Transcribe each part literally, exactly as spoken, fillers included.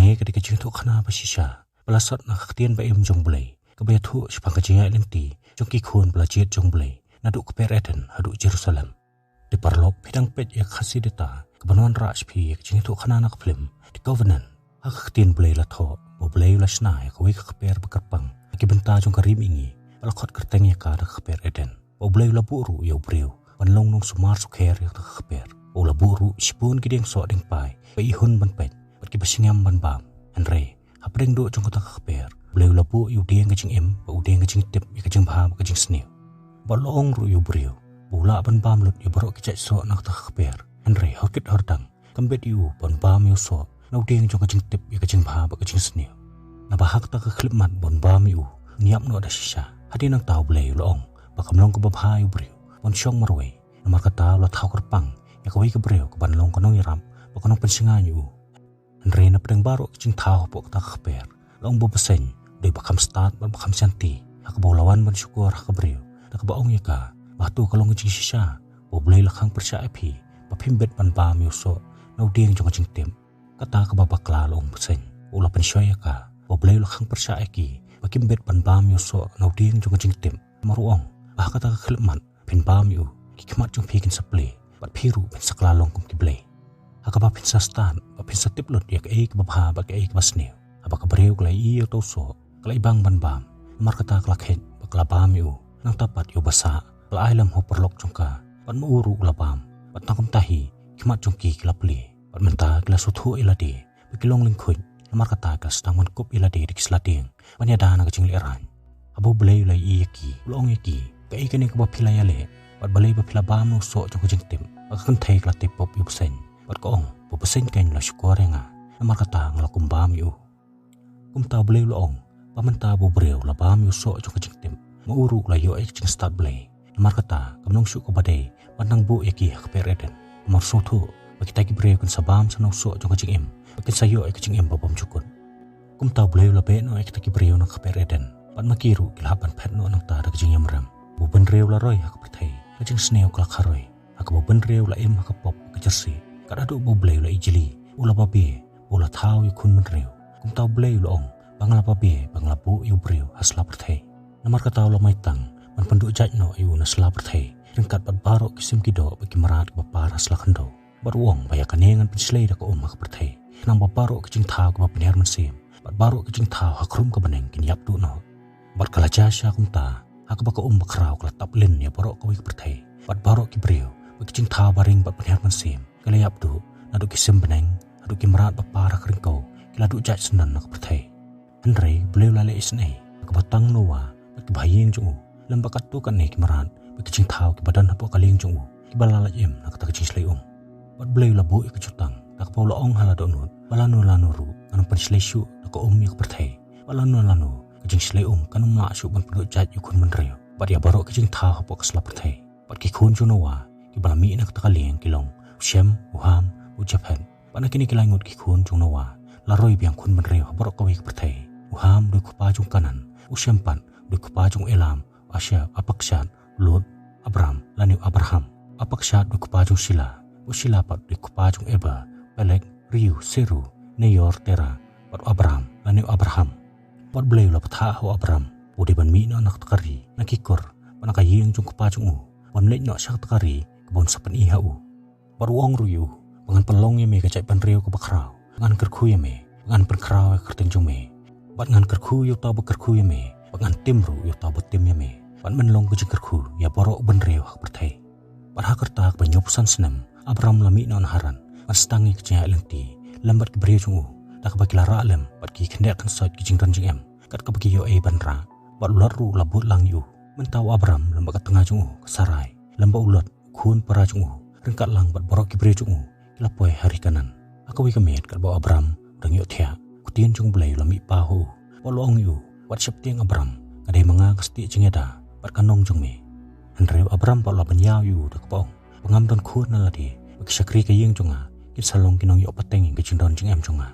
Kane ka dei ka jingthoh khana ba shisha ba la sot na ka ktien ba im jong U Blei, kaba ïathuh shaphang ka jingïaid lynti jong ki khun ba la jied jong U Blei naduh ka kper Eden haduh Jerusalem. Te paralok, phi dang peit ïa ka Khasi Data kaba wanrah sha phi ïa ka jingthoh khana na ka phlim The Covenant. Ha ka ktien Blei la thoh ba U Blei u la shna ïa kawei ka kper ba kyrpang ha ki bynta jong ka ri mihngi, ba la khot kyrteng ïa ka da ka kper Eden. Ba U Blei u la buh ruh ïa u briew ban long nongsumar sukher ïa kata ka kper. Ba u la buh ruh shibun ki dieng soh dieng pai ba i hun ban peit bad kiba sngem ban bam. Hynrei hapdeng duh jong kata ka kper, U Blei u la buh ïa u dieng ka jingim bad u dieng ka jingtip ïa ka jingbha bad ka jingsniew. Bad u la ong ruh ïa u briew ba u lah ban bam lut ïa baroh ki jait soh na kata ka kper. Hynrei hor kit hor dang, kam bit ïa u ban bam ïa u soh na u dieng jong ka jingtip ïa ka jingbha bad ka jingsniew. Naba ha kata ka khyllipmat ban bam ïa u, un ïap noh da shisha. Hadien nangta U Blei u la ong ba kam long kaba bha ïa u briew ban shong marwei. Namar kata u la thaw kyrpang ïa kawei ka briew kaban long ka nongïarap bad ka nongpynshngaiñ ïa u. Hynrei na pdeng baroh ki jingthaw hapoh kata ka kper, la ong ba u bseiñ u dei ba kham stad bad ba kham shanti, ha kaba u la wan ban shukor ha ka briew da kaba ong ïa ka ba hato ka long ka jingshisha ba U Blei u la khang pyrshah ïa phi ba phim bit ban bam ïa u soh na u dieng jong ka jingtip. Kata kaba bakla, la ong u bseiñ. U la pynshoi ïa ka ba U Blei u la khang pyrshah ïa ki ba kim bit ban bam ïa u soh na u dieng jong ka jingtip. Namar u ong ba ha kata ka khyllipmat phin bam ïa u, ki khmat jong phi kin sa plie bad phi ruh phin sa kylla long kum ki blei. Ha kaba phin sa stad bad phin sa tip lut ïa kaei kaba bha bad kaei kaba sniew. Haba ka briew ka la ïohi ïa uta u soh, ka la ibang ban bam. Namar kata ka la kheit bad ka la bam ïa u. Nangta pat ïa u basa ka la ai lem ha u paralok jong ka, bad ma u ruh u la bam. Bad tang kumta hi, ki khmat jong ki ki la plie, bad mynta ki la sngewthuh ïa lade ba ki long lyngkhuid. Namar kata ki la sdang ban kup ïa lade da ki sla dieng ban ïada na ka jinglehrain. Haba U Blei u la ïohi ïa ki, u la ong ïa ki, kaei kane kaba phi la ïaleh? Bad balei ba phi la bam na u soh jong ka jingtip? Bad ka kynthei ka la tei pop ïa u bseiñ bad ka ong ba u bseiñ keiñ u la shukor ïa nga, namar kata nga la kum bam ïa u. Kumta U Blei u la ong ba mynta ba u briew u la bam ïa u soh jong ka jingtip, ma u ruh u la ïoh ïa ka jingstad Blei. Namar kata kam long shuh kaba dei ban dang buh ïa ki ha ka kper Eden. Namar u sngewthuh ba kita ki briew kin sa bam sa na u soh jong ka jingim bad kin sa ïoh ïa ka jingim ba bymjukut. Kumta U Blei u la beh noh ïa kita ki briew na ka kper Eden, bad ma ki ruh ki la hap ban phet noh nangta da ka jingïamrem. Ba u bynriew u la roi ha ka pyrthei, ka jingsniew ka la kharoi. Ha kaba u bynriew u la im ha ka pop ka jyrsieh. Kat haduh ba U Blei u la ijli, u la babe, u la thaw ïa u khun bynriew. Kumta U Blei u la ong ba nga la babe ba nga la buh ïa u briew ha sla pyrthei. Namar kata u la maitang ban pynduh jait noh ïa u na sla pyrthei, ryngkat bad baroh ki sim ki doh bad ki mrad kiba par ha sla khyndew. Bad u ong ba ïa kane ngan pynshlei da ka um ha ka pyrthei, khnang ba baroh ki jingthaw kiba pynhiar mynsiem bad baroh ki jingthaw ha khrum ka bneng kin ïap duh noh. Bad ka la jia sha kumta, ha kaba ka um bakhraw ka la tap lin ïa baroh kawei ka pyrthei, bad baroh ki briew bad ki jingthaw ba ring bad pynhiar mynsiem ki la ïap duh, naduh ki sim bneng haduh ki mrad ba par ha ka ryngkew ki la duh jait syndon na ka pyrthei. Hynrei U Blei u la leh isynei ha kaba tang u Noah bad kiba ha ïing jong u, lem bad katto katne ki mrad bad ki jingthaw kiba don hapoh ka lieng jong u, kiba la lait im na kata ka jingshlei um. Bad U Blei u la buh ïa ka jutang da kaba u la ong ha la dohnud ba lano lano ruh kan ym pynshlei shuh da ka um ïa ka pyrthei, bad lano lano ka jingshlei um kan ym lah shuh ban pynduh jait ïa u khun bynriew bad ïa baroh ki jingthaw hapoh ka sla pyrthei. Bad ki khun jong u Noah kiba la mih na kata ka lieng ki long u Shem, u Ham, u Japhet. Bad na kine ki lai ngut ki khun jong u Noah la roi biang khun bynriew ha baroh kawei ka pyrthei. U Ham u dei u kpa jong u Kanaan, u Shem pat u dei u kpa jong u Elam, u Asher, u Arpakshad, u Lud, u Abram lane u Abraham. U Arpakshad u dei u kpa jong u Shela, u Shela pat u dei u kpa jong u Eber, Peleg, Reu, Serug, Nahor, Terah, bad u Abram lane u Abraham. Bad U Blei u la bthah ha u Abram ba u dei ban mih noh na kata ka ri, na ki kur bad na ka ïing jong u kpa jong u, ban leit noh sha kata ka ri kaba un sa pyni ha u. Bad u ong ruh ïa u ba ngan pynlong ïa me ka jaitbynriew kaba khraw, ba ngan kyrkhu ïa me, ba ngan pynkhraw ïa ka kyrteng jong me. Bad ngan kyrkhu ïa uta uba kyrkhu ïa me, bad ngan tim ruh ïa uta uba tim ïa me. Bad men long ka jingkyrkhu ïa baroh u bynriew ha ka pyrthei. Bad ha ka rta kaba hynñiewphew san snem, Abram u la mih noh na Haran ban sdang ïa ka jingïaid lynti lem bad ki briew jong u, da kaba ki la rah lem bad ki khyndiat khynsoit ki jingdon jingem kat kaba ki ïohi ban rah. Bad u Lot ruh u la bud lang ïa u. Mynta u Abram lem bad ka tnga jong u ka Sarai, lem bad u Lot u khun para jong u, ryngkat lang bad baroh ki briew jong u, ki la poi ha ri Kanaan. Ha kawei ka miet katba u Abram u dang ïoh thiah, ka ktien jong U Blei ka la mihpat ha u bad ka la ong ïa u, wat sheptieng Abram, ka dei ma nga ka stieh jingïada bad ka nong jong me. Hynrei u Abram pat u la ban ïaw ïa u da kaba ong ba ngam don khun na lade, bad ki shakri ka ïing jong nga kin sa long ki nongïoh pateng ïa ka jingdon jingem jong nga.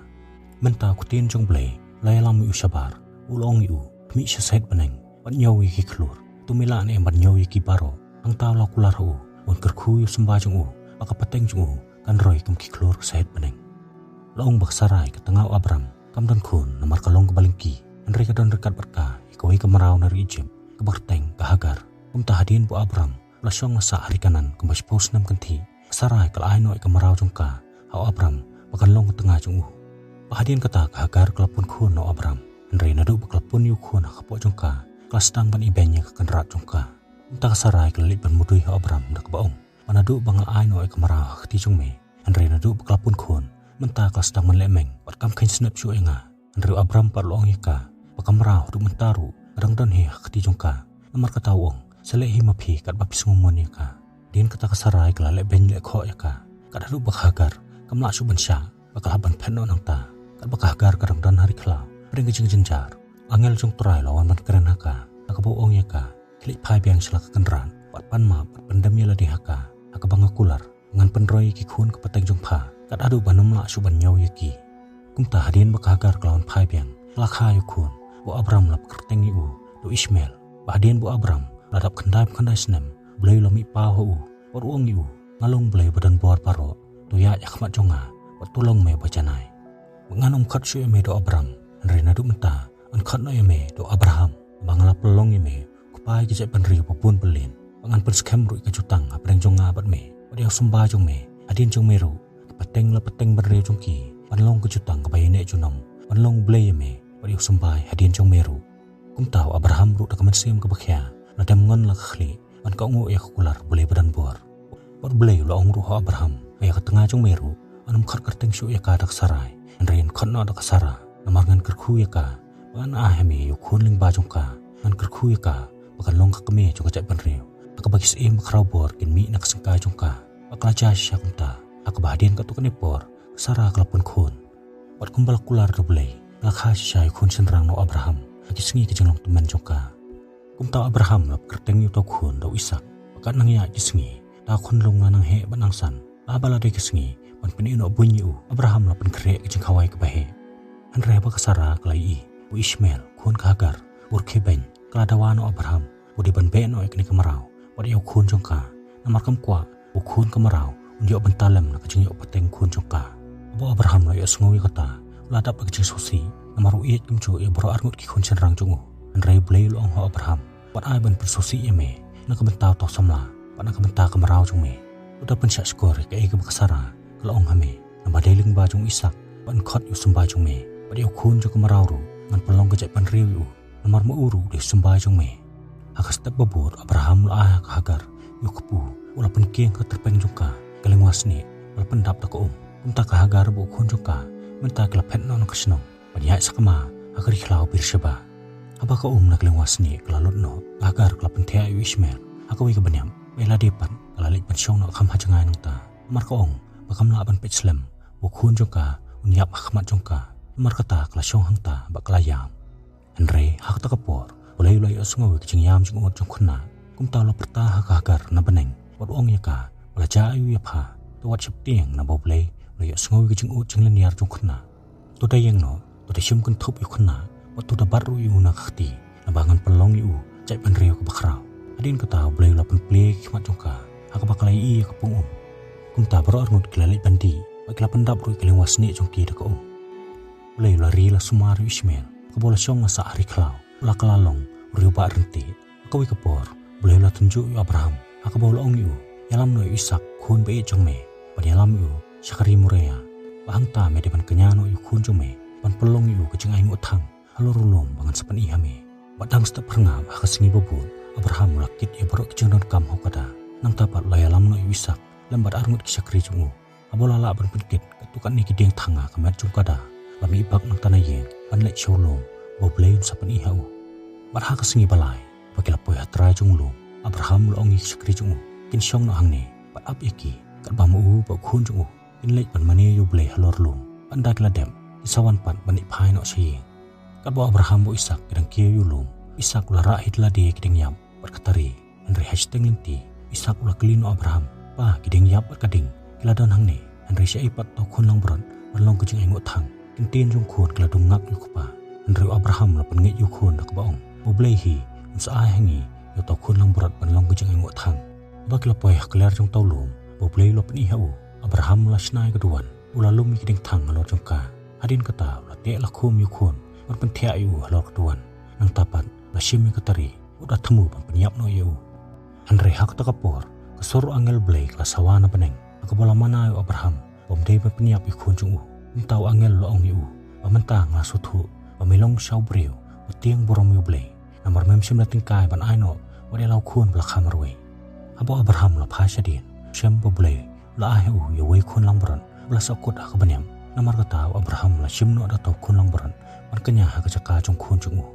Mynta ka ktien jong U Blei ka la ïalam ïa u shabar, u la ong ïa u, khmih sha sait bneng bad ñiew ïa ki khlur. To me lah ne em ban ñiew ïa ki baroh? Hangta u la kular ha u ban kyrkhu ïa u symbai jong u, ba ka pateng jong u kan roi kum ki khlur ka sait bneng. La ong ba ka Sarai ka tnga u Abram kam don khun namar ka long kaba lyngkhi, hynrei ka don ryngkat bad ka ïa kawei ka mraw na ri Ijipt kaba kyrteng ka Hagar. Kumta hadien ba u Abram u la shong la sah ha ri Kanaan kumba shiphew snem kynthih, ka Sarai ka la ai noh ïa ka mraw jong ka ha u Abram ba kan long ka tnga jong u. Bad hadien kata ka Hagar ka la pun khun na u Abram, hynrei naduh ba ka la pun ïa u khun ha kpoh jong ka, ka la sdang ban ibeiñ ïa ka kynrad jong ka. Kumta ka Sarai ka la leit ban mudui ha u Abram da kaba ong, ba naduh ba nga la ai noh ïa ka mraw ha ka kti jong me, hynrei naduh ba ka la pun khun, mynta ka la sdang ban leh meng bad kam kheiñ snep shuh ïa nga. Hynrei u Abram pat u la ong ïa ka ba ka mraw haduh mynta ruh ka dang don hi ha ka kti jong ka. Namar kata u ong, sa leh hi ma phi katba phi sngewmon ïa ka. Hadien kata ka Sarai ka la leh beiñ leh khoh ïa ka, kat haduh ba ka Hagar kam lah shuh ban shah, ba ka la hap ban phet noh nangta. Katba ka Hagar ka dang don ha ri khlaw, hapdeng ka jingjynjar, angel jong U Trai u la wan ban kren ha ka, ha kaba u ong ïa ka, khie leit phai biang sha la ka kynrad bad pan map bad pyndem ïa lade ha ka, ha kaba nga kular, ngan pynroi ïa ki khun ka pateng jong pha kat haduh ba nym lah shuh ban ñiew ïa ki. Kumta hadien ba ka Hagar ka la wan phai biang, ka la kha ïa u khun ba u Abram la pynkyrteng ïa u da u Ishmael. Bad hadien ba u Abram u la dap khyndai phew khyndai snem, U Blei u la mih paw ha u bad u ong ïa u, nga long U Blei ba don bor baroh, to ïaid ha khmat jong nga bad to long me ba janai. Ba ngan ym khot shuh ïa me da u Abram, hynrei naduh mynta yn khot noh ïa me da u Abraham, ba nga la pynlong ïa me u kpa ïa ki jaitbynriew ba bun byllien. Ba ngan pynskhem ruh ïa ka jutang hapdeng jong nga bad me bad ïa u symbai jong me. Hadien jong me ruh, ki pateng la pateng bynriew jong ki, ban long ka jutang kaba ïaineh junom, ban long U Blei ïa me bad ïa u symbai hadien jong me ruh. Kumta u Abraham ruh da ka mynsiem kaba khia u la dem ngon la ka khlieh ban kohnguh ïa ka kular U Blei ba don bor. Bad U Blei u la ong ruh ha u Abraham, ba ïa ka tnga jong me ruh yn ym khot kyrteng shuh ïa ka da ka Sarai, hynrei yn khot noh da ka Sara, namar ngan kyrkhu ïa ka ba ngan ai ha me ïa u khun lyngba jong ka. Ngan kyrkhu ïa ka ba kan long ka kmie jong ka jaitbynriew, ha kaba ki syiem bakhraw bor kin mih na ka syngkai jong ka. Bad ka la jia shisha kumta, ha kaba hadien katto katne por ka Sara ka la pun khun. Bad kumba la kular da U Blei, ka la kha shisha ïa u khun shynrang na u Abraham ha ki sngi ka jinglong tymmen jong ka. Kumta u Abraham u la pynkyrteng ïa uta u khun da u Isak. Bad kat nang ïaid ki sngi, da khunlung nga nang heh bad nang san. Bad haba la dei ka sngi ban pyni noh buiñ ïa u, u Abraham u la pynkhreh ka jingkhawai kaba heh. Hynrei haba ka Sara ka la ïohi ba u Ishmael, khun ka Hagar, u rkhie beiñ, ka la dawa na u Abraham ba u dei ban beh noh ïa kane ka mraw bad ïa u khun jong ka, namar kam kwah ba u khun ka mraw un ïoh bynta lem na ka jingïoh pateng khun jong ka. Haba u Abraham u la ïohsngew ïa kata, u la dap da ka jingsngewsih, namar u ïeit kumjuh ïa baroh arngut ki khun shynrang jong u. Hynrei U Blei u la ong ha u Abraham, wat ai ban pynsngewsih ïa me na ka bynta uta u samla bad na ka bynta ka mraw jong me. To da pynshah shkor ïa kaei kaba ka Sara ka la ong ha me. Naba dei lyngba jong u Isak ba yn khot ïa u symbai jong me, bad ïa u khun jong ka mraw ruh ngan pynlong ka jaitbynriew ïa u, namar ma u ruh u dei u symbai jong me. Ha ka step ba bud u Abraham u la ai ha ka Hagar ïa u kpu, u la pynkieng ha ka tyrpeng jong ka ka lynwa snieh, u la pyndap da ka um. Kumta ka Hagar bad u khun jong ka mynta ki la phet noh na ka shnong ban ïaid sakma ha ka ri khlaw Beersheba. Haba ka um na ka lynwa snieh ka la lut noh, ka Hagar ka la pynthiah ïa u Ishmael ha kawei ka bniap, bad ïa lade pat ka la leit ban shong noh kham ha jngai nangta, namar ka ong ba kam lah ban peit slem ba u khun jong ka un ïap ha khmat jong ka. Namar kata ka la shong hangta bad ka la ïam. Hynrei ha kata ka por U Blei u la ïohsngew ïa ka jingïam jingud jong u khynnah. Kumta u la pyrta ha ka Hagar na bneng bad u ong ïa ka, ba la jia aïu ïa pha? To wat sheptieng, naba U Blei u la ïohsngew ïa ka jingud jinglynñiar jong u khynnah. To da ïeng noh, to da shim kynthup ïa u khynnah, bad to da bat ruh ïa u na ka kti, naba ngan pynlong ïa u jaitbynriew kaba khraw. Hadien kata U Blei u la pynplie ïa ki khmat jong ka ha kaba ka la ïohi ïa ka pung um. Kumta baroh arngut ki la leit ban dih bad ki la pyndap ruh ïa ka lynwa snieh jong ki da ka um. U Blei u la ri la sumar ïa u Ishmael, kaba u la shong la sah ha ri khlaw, u la kylla long u riewbah ryntih. Ha kawei ka por U Blei u la tynjuh ïa u Abraham ha kaba u la ong ïa u, ïalam noh ïa u Isak khun ba ïeit jong me, ban ïalam ïa u sha ka ri Moriah. Bad hangta me dei ban kñia noh ïa u khun jong me ban pynlong ïa u ka jingainguh thang halor u lum ba ngan sa pyni ha me. Bad dang step phyrngab ha ka sngi ba bud, u Abraham u la kit ïa baroh ki jingdonkam ha u kada. Nangta pat u la ïalam noh ïa u Isak lem bad arngut ki shakri jong u. Haba u la lah ban pynkit katto katne ki dieng thang ha ka met jong u kada, u la mih bak nangta na ïing ban leit sha u lum ba U Blei un sa pyni ha u. Bad ha ka sngi ba lai ba ki la poi ha trai jong u lum, u Abraham u la ong ïa ki shakri jong u, kin shong noh hangne bad ap ïa ki, katba ma u bad u khun jong u kin leit ban mane ïa U Blei halor lum. Bad ynda ki la dep, kin sa wan pat ban leit phai noh sha ïing. Katba u Abraham bad u Isak ki dang kiew ïa u lum, u Isak u la rah hi da lade ki dieng ïap bad ka tari. Hynrei ha shiteng lynti u Isak u la kylli na u Abraham, Pa, ki dieng ïap bad ka ding ki la don hangne, hynrei shaei pat uta u khun langbrot ban long ka jingainguh thang? Ki ktien jong u khun ki la dung ngak ïa u kpa. Hynrei u Abraham u la pynngeit ïa u khun da kaba ong, U Blei hi un sa ai ha ngi ïa uta u khun langbrot ban long ka jingainguh thang. Haba ki la poi ha kliar jong uta u lum ba U Blei u la pyni ha u, u Abraham u la shna ïa ka duwan, u la lum ïa ki dieng thang halor jong ka. Hadien kata la teh la khum ïa u khun ban pynthiah ïa u halor ka duwan. Nangta pat la shim ïa ka tari, u da thmu ban pynïap noh ïa u. Hynrei ha kata ka por ka sur u angel Blei ka la sawa na bneng, ha kaba la mana ïa u Abraham ba um dei ban pynïap ïa u khun jong u. Mynta u angel u la ong ïa u ba mynta nga la sngewthuh ba me long sha u briew ba tieng burom ïa u Blei, namar mem shym la tyngkai ban ai noh wat ïa la u khun ba la kha marwei. Haba u Abraham u la phai shadien, u shem ba u Blei u la ai ha u ïa uwei u khun langbrot ba la sahkut ha ka bniam. Namar kata u Abraham u la shim noh da uta u khun langbrot ban kñia ha ka jaka jong u khun jong u.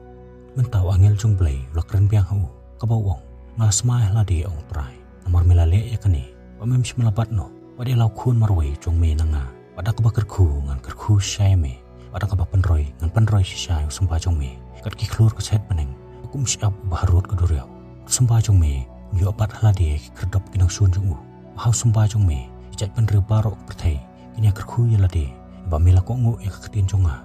Mynta u angel jong u Blei u la kren biang ha u, kaba u ong, nga la smai ha lade, ong U Trai, namar me la leh ïa kane, ba mem shym la bat noh wat ïa la u khun marwei jong me na nga. Bad da kaba kyrkhu ngan kyrkhu shisha ïa me, bad da kaba pynroi ngan pynroi shisha ïa u symbai jong me. Kat ki khlur ka shet bneng ba kum shyiap uba harud ka duriaw. U symbai jong me un ïoh bat ha lade ïa ki khyrdop ki nongshun jong u. Bad ha u symbai jong me ki jaitbynriew baroh ka pyrthei kin ïa kyrkhu ïa lade, ba me la kohnguh ïa ka ktien jong nga.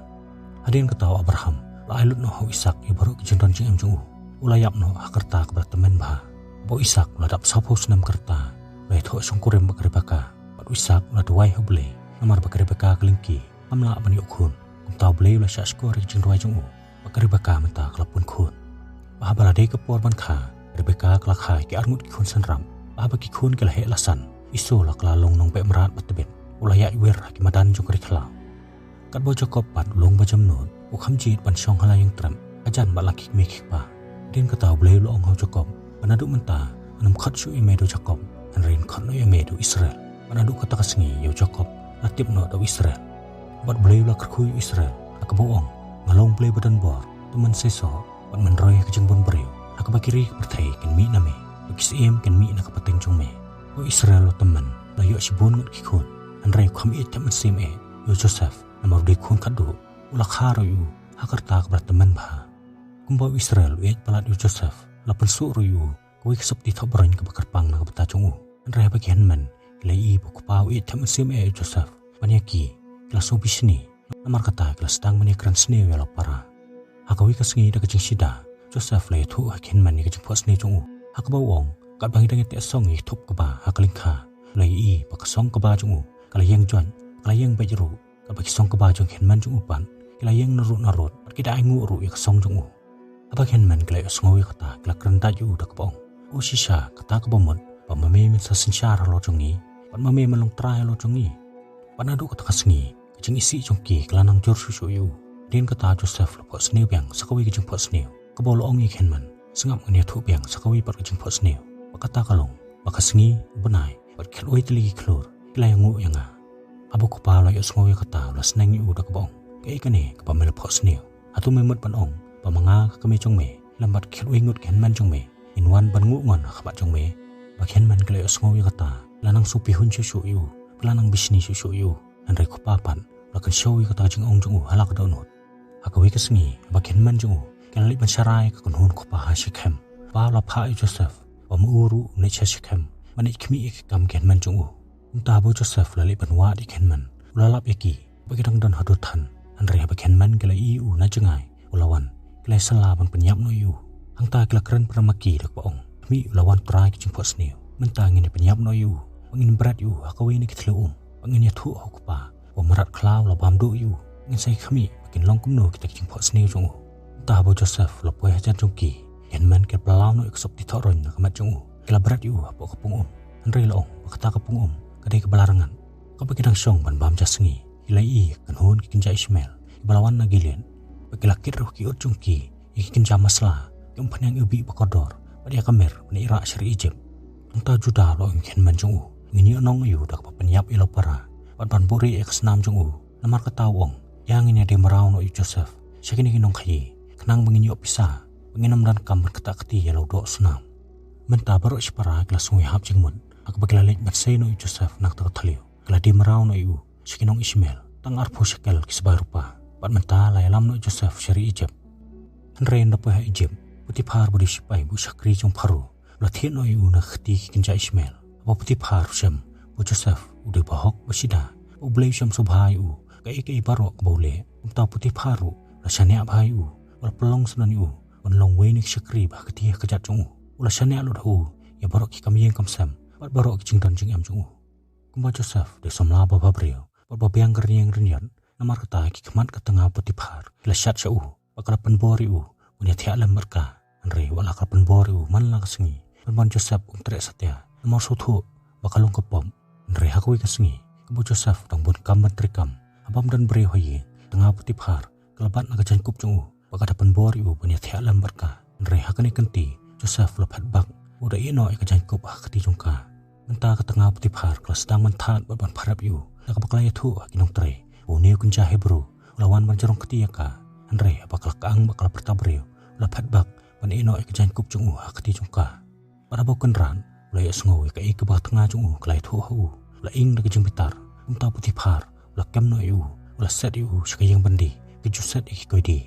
Hadien kata u Abraham u la ai lut noh ha u Isaak ïa baroh ki jingdon jingem jong u. U la ïap noh ha ka rta kaba la tymmen bha. Haba u Isaak u la dap sawphew snem ka rta, u la ïathuh shongkurim bad ka Rebeka. Bad u Isaak u la duwai ha u Blei, namar ba ka Rebeka ka lyngkhi, kam lah ban ïoh khun. Kumta u Blei u la shahshkor ïa ka jingduwai jong u, bad ka Rebeka mynta ka la pun khun. Bad haba la dei ka por ban kha, ka Rebeka ka la kha ïa ki arngut ki khun synrap. Bad haba ki khun ki la heh la san, Esau la ka la long nongbeh mrad ba tbit, u la ïaid wir ha ki madan jong ka ri khlaw. Katba u Jakob pat u long ba jemnud, u kham jied ban shong ha la ïing trep hajan bad la ki kmie ki kpa. Hadien kata u Blei u la ong ha u Jakob ba naduh mynta ngan ym khot shuh ïa me da u Jakob, hynrei ngan khot noh ïa me da u Israel. Bad naduh kata ka sngi ïa u Jakob la tip noh da u Israel. Bad u Blei u la kyrkhu ïa u Israel ha kaba u ong, nga long Blei ba don bor, to men seisoh bad men roi ha ka jingbun briew, ha kaba ki ri ka pyrthei kin mih na me, bad ki syiem kin mih na ka pateng jong me. Bad u Israel uba tymmen u la ïoh shibun ngut ki khun, hynrei u kham ïeit thep mynsiem eh ïa u Joseph, namar u dei khun khatduh. U la kha ruh ïa u ha ka rta kaba la tymmen bha. Kumba u Israel u ïeit palat ïa u Joseph, u la pynsuh ruh ïa u kawei ka sopti thohbroin kaba kyrpang na ka bynta jong u. Hynrei haba ki hynmen ki la ïohi ba u kpa u ïeit thep mynsiem eh ïa u Joseph, ban ïa ki ki la sngew bishni. Namar kata ki la sdang ban ïakren sniew ïa la u para. Ha kawei ka sngi da ka jingshida, u Joseph u la ïathuh ha ki hynmen ïa ka jingphohsniew jong u, ha kaba u ong, katba ngi dang ïateh song ïa ki thup kba ha ka lyngkha, u la ïohi ba ka song kba jong u ka la ïeng joit, ka la ïeng beit ruh. Katba ki song kba jong ki hynmen jong u pat ki la ïeng narud narud, bad ki da ainguh ruh ïa ka song jong u. Haba ki hynmen ki la ïohsngew ïa kata, ki la kren dait ïa u da kaba ong, o shisha, kata kaba mut ba ma me men sa synshar halor jong ngi, bad ma me men long trai halor jong ngi. Bad naduh kata ka sngi ka jingisih jong ki ka la nang jur shuh shuh ïa u. Hadien kata u Joseph u la phohsniew biang sa kawei ka jingphohsniew, kaba u la ong ïa ki hynmen, sngap, ngan ïathuh biang sa kawei pat ka jingphohsniew. Bad kata ka long ba ka sngi, u bnai bad ki khatwei tylli ki khlur ki la ïanguh ïa nga. Haba u kpa u la ïohsngew ïa kata u la sneng ïa u da kaba ong, kaei kane kaba me la phohsniew? Hato me mut ban ong ba ma nga, ka kmie jong me lem bad ki khatwei ngut ki hynmen jong me ngin wan ban nguh ngon ha khmat jong me? Haba ki hynmen ki la ïohsngew ïa kata, ki la nang sngewpihun shuh shuh ïa u, ki la nang bishni shuh shuh ïa u. Hynrei u kpa pat u la kynshew ïa kata ka jingong jong u ha la ka dohnud. Ha kawei ka sngi haba ki hynmen jong u ki la leit ban sharai ïa ka kynhun u kpa ha Shekhem, u kpa u la phah ïa u Joseph ba ma u ruh un leit sha Shekhem ban leit khmih ïa ki kam ki hynmen jong u. Kumta haba u Joseph u la leit ban wad ïa ki hynmen, u la lap ïa ki ba ki dang don ha Dothan. Hynrei haba ki hynmen ki la ïohi ïa u na jngai u la wan, ki la ïasylla ban pynïap noh ïa u. Hangta ki la kren para ma ki da kaba ong, khmih, u la wan trai ka jingphohsniew. Mynta ngin ïa pynïap noh ïa u, bad ngin bret ïa u ha kawei na ki thliew um, bad ngin ïathuh ha u kpa ba u mrad khlaw u la bam duh ïa u. Ngin sa ïa khmih ba kin long kumno kita ki jingphohsniew jong u. Mynta haba u Joseph u la poi hajan jong ki, ki hynmen ki la pynlaw noh ïa ka sopti thohroin na ka met jong u, ki la bret ïa u hapoh ka pung um. Hynrei la ong ba kata ka pung um ka dei kaba la rngat. Katba ki dang shong ban bam ja sngi, ki la ïohi ïa ka kynhun ki kynja Ishmael kiba la wan na Gilead. Bad ki la kit ruh ki ut jong ki ïa ki kynja masla, ki umphniang iwbih ba kordor, bad ïa ka mir ban ïarah sha ri Ijipt. Nangta u Judah u la ong ïa ki hynmen jong u, ngin ïoh nong ïa u da kaba pynïap ïa la u para bad ban buhrieh ïa ka snam jong u. Namar kata u ong, ïa, ngin ïadie mraw noh ïa u Joseph sha kine ki nongkhaïi, khnang ba ngin ïoh pisa, ba ngin ym donkam ban ktah kti ïa la u doh snam. Mynta baroh shipara ki la sngew ïahap jingmut ha kaba ki la leit ban sei noh ïa u Joseph na kata ka thliew. Ki la die mraw noh ïa u sha ki nong Ishmael, tang arphew shekel ki sbai rupa. Bad mynta la ïalam noh ïa u Joseph sha ri Ijipt. Hynrei ynda poi ha Ijipt, u Potiphar uba dei u shipai bad u shakri jong u Pharaoh u la thied noh ïa u na ka kti ki kynja Ishmael. Haba u Potiphar u shem ba u Joseph u dei ba hok ba shida, ba U Blei u shem sngewbha ïa u, kaei kaei baroh kaba u leh. Kumta u Potiphar ruh u la shaniah bha ïa u, u la pynlong syndon ïa u ban long uwei na ki shakri ba ha kti ha kjat jong u. U la shaniah lut ha u ïa baroh ki kam ïing kam sem bad baroh ki jingdon jingem jong u. Kumba u Joseph u dei u samla ba bhabriew bad ba biang ka rynïeng rynïot, Namar kata ki khmat ka tnga Potiphar ki la shad sha u, bad ka la pynbor ïa u ban ïathiah lem bad ka. Hynrei wat la ka la pynbor ïa u man la ka sngi, pynban Joseph um treh satia, namar u sngewthuh ba ka long ka pop. Hynrei ha kawei ka sngi kaba u Joseph u dang bun kam ban treikam, haba ym don briew ha ïing, ka tnga Potiphar ka la bat na ka jaiñkup jong u, bad ka da pynbor ïa u ban ïathiah lem bad ka. Hynrei ha kane ka kynti Joseph u la phet bak, u da ïeh noh ïa ka jaiñkup ha ka kti jong ka. Mynta ka tnga Potiphar ka la sdang ban thad bad ban pharap ïa u, da kaba ka la ïathuh ha ki nongtrei ba une u kynja Hebru u la wan ban jrong kti ïa ka. Hynrei haba ka la kyang bad ka la pyrta briew, u la phet bak ban ïeh noh ïa ka jaiñkup jong u ha ka kti jong ka. Bad haba u Kynrad u la ïohsngew ïa kaei kaba ka tnga jong u ka la ïathuh ha u, u la ing da ka jingbitar. Kumta u Potiphar u la kem noh ïa u, u la set ïa u sha ka ïing byndi, ka ju set ïa ki koidi.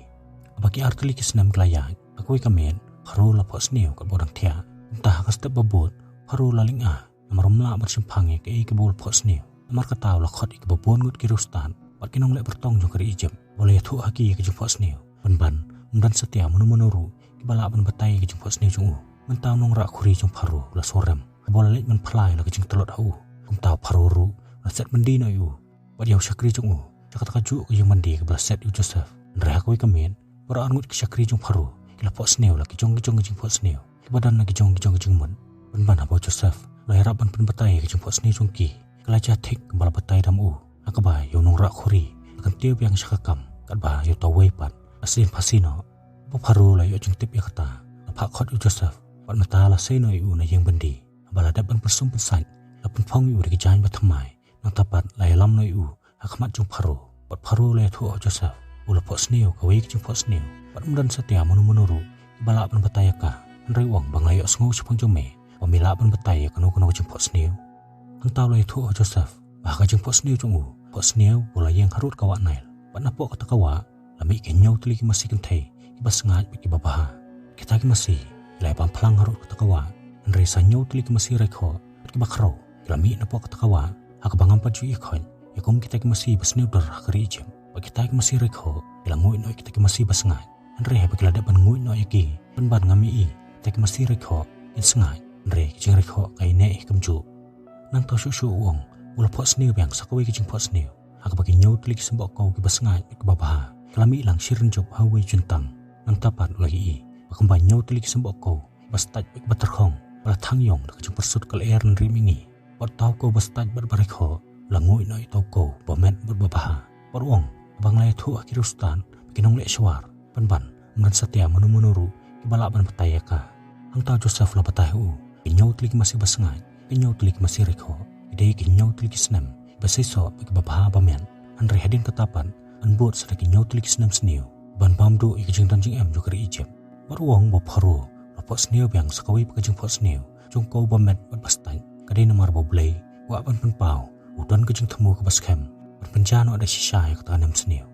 Haba ki ar tylli ki snem ki la ïaid, ha kawei ka miet Pharaoh u la phohsniew katba u dang thiah. Kumta ha ka step ba bud Pharaoh u la lynga, namar um lah ban shemphang ïa kaei kaba u la phohsniew. Namar kata u la khot ïa kiba bun ngut ki riewstad bad ki nongleh byrtong jong ka ri Ijipt, ba u la ïathuh ha ki ïa ka jingphohsniew, pynban ym don satia mano mano ruh kiba lah ban batai ïa ka jingphohsniew jong u. Mynta u nongrah khuri jong Pharaoh u la surrem, haba u la leit ban phla ïa la ka jingtlot ha u. Kumta u Pharaoh ruh u la set byndi noh ïa u bad ïa u shakri jong u sha kata kajuh ka ïing byndi kaba la set ïa u Joseph. Hynrei ha kawei ka miet baroh arngut ki shakri jong Pharaoh ki la phohsniew la ki jong ki jong ki jingphohsniew, kiba don la ki jong ki jong ki jingmut. Pynban haba u Joseph u la ïarap ban pynbatai ïa ka jingphohsniew jong ki, ka la jia thik kaba la batai da ma u, ha kaba ïa u nongrah khuri la kyntiew biang sha ka kam, katba ïa uta uwei pat la sdien phasi noh. Haba u Pharaoh u la ïoh jingtip ïa kata, u la phah khot ïa u Joseph, bad mynta la sei noh ïa u na ïing byndi. Haba la dep ban pynsum pynsait, la pynphong ïa u da ki jaiñ bathymmai. Nangta pat la ïalam noh ïa u ha khmat jong Pharaoh. Bad Pharaoh u la ïathuh ha u Joseph ba u la phohsniew kawei ka jingphohsniew, bad ym don satia mano mano ruh kiba lah ban batai ïa ka. Hynrei u ong ba nga la ïohsngew shaphang jong me ba me lah ban batai ïa kano kano ka jingphohsniew. Hangta u la ïathuh ha u Joseph ba ha ka jingphohsniew jong u, phohsniew ba u la ïeng harud ka wah Nail, bad napoh kata ka wah la mih ki hynñiew tylli ki masi kynthei, kiba sngaid bad kiba bha. Kita ki masi ki la ïabam phlang harud kata ka wah, hynrei sa hynñiew tylli ki masi raikhoh bad kiba khraw ki la mih napoh kata ka wah, ha kaba ngam pat ju ïakhoit ïa kum kita ki masi ba sniew dur ha ka ri Ijipt. Bad kita ki masi raikhoh ki la nguid noh ïa kita ki masi ba sngaid. Hynrei haba ki la dep ban nguid noh ïa ki, pynban ngam ïohi kita ki masi raikhoh kin sngaid, hynrei ka jingraikhoh ka ïaineh hi kumjuh. Nangta shuh shuh u ong ba u la phohsniew biang sa kawei ka jingphohsniew, ha kaba ki hynñiew tylli ki symboh kaw kiba sngaid bad kiba bha ki la mih lang shi rynjup ha uwei u jyntang. Nangta pat u la ïohi ba kumba hynñiew tylli ki symboh kaw kiba stait bad kiba tyrkhong, ba la thang ïong da ka jingpyrsut ka lyer nrih mihngi. Bad uta u kaw ba stait bad ba raikhoh u la nguid noh ïa uta u kaw ba met bad ba bha. Bad u ong ba nga la ïathuh ha ki riewstad bad ki nongleh shuwar, pynban ym don satia mano mano ruh kiba lah ban batai ïa ka. Hangta u Joseph u la batai ha u, ki hynñiew tylli ki masi ba sngaid, ki hynñiew tylli ki masi raikhoh, ki dei ki hynñiew tylli ki snem kiba seisoh bad kiba bha ba met. Hynrei hadien kata pat yn bud sa da ki hynñiew tylli ki snem sniew ban bam duh ïa ka jingdon jingem jong ka ri Ijipt. Bad u ong ba u Pharaoh u la phohsniew biang sa kawei pat ka jingphohsniew jong u kaw ba met bad ba stait, ka dei namar ba U Blei u kwah ban pynpaw ba u don ka jingthmu kaba skhem ban pynjah noh da shisha ïa kata ka nemsniew.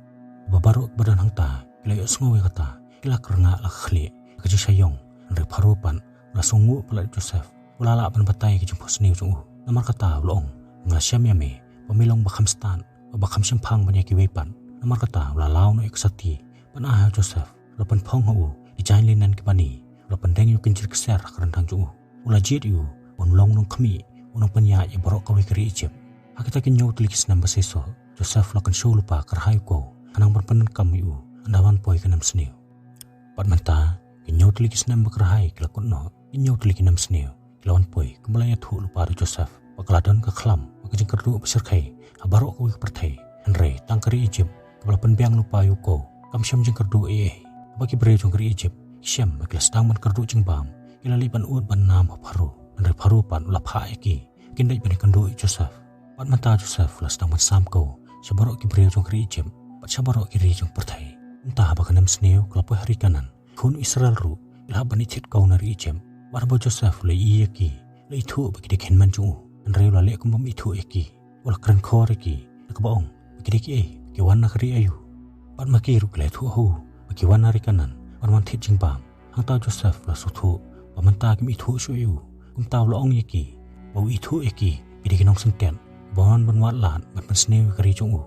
Ba baroh kiba don hangta ki la ïohsngew ïa kata, ki la kyrngah la khlieh. Ka jingshah ïong, hynrei Pharaoh pat u la sngewnguh palat ïa u Joseph, u la lah ban batai ïa ka jingphohsniew jong u. Namar kata u la ong, nga la shem ïa me ba me long ba kham stad bad ba kham shemphang ban ïa kiwei pat. Namar kata u la law noh ïa ka sati, bad ai ha u Joseph, u la pynphong ha u ki jaiñ linen kiba ni, u la pyndeng ïa u kynjri ksiar ha ka ryndang jong u. U la jied ïa u ban long nongkhmih, u nongpynïaid ïa baroh kawei ka ri Ijipt. Ha kita ki hynñiew tylli ki snem ba seisoh, Joseph u la kynshew lypa kyrhai u kaw, khnang ban pyndonkam ïa u ynda wan poi ka nemsniew. Bad mynta ki hynñiew tylli ki snem ba kyrhai ki la kut noh, ki hynñiew tylli ki nemsniew ki la wan poi, kumba la ïathuh lypa da u Joseph. Bad ka la don ka khlam bad ka jingkyrduh ba shyrkhei ha baroh kawei ka pyrthei. Hynrei tang ka ri Ijipt, kaba la pynbiang lypa ïa u kaw, kam shem jingkyrduh ei ei. Haba ki briew jong ka ri Ijipt ki shem ba ki la sdang ban kyrduh jingbam, ki la leit ban ud ban nam ha Pharaoh. Hynrei Pharaoh pat u la phah ïa ki ba kin leit ban ïakynduh ïa u Joseph. Bad mynta u Joseph u la sdang ban sam kaw sha baroh ki briew jong ka ri Ijipt bad sha baroh ki ri jong ka pyrthei. Mynta haba ka nemsniew ka la poi ha ri Kanaan, ki khun Israel ruh ki la hap ban ïathied kaw na ri Ijipt. Bad haba u Joseph u la ïohi ïa ki, u la ithuh ba ki dei ki hynmen jong u. Hynrei u la leh kum bym ithuh ïa ki. U la kren khor ïa ki da kaba ong ba ki dei kiei ba ki wan na ka ri aïu. Bad ma ki ruh ki la ïathuh ha u ba ki wan na ri Kanaan ban wan thied jingbam. Hangta u Joseph u la sngewthuh ba mynta kim ithuh shuh ïa u. Kumta u la ong ïa ki ba u ithuh ïa ki ba ki dei ki nongsyntiat ba wan ban wad lad ban pynsniew ïa ka ri jong u.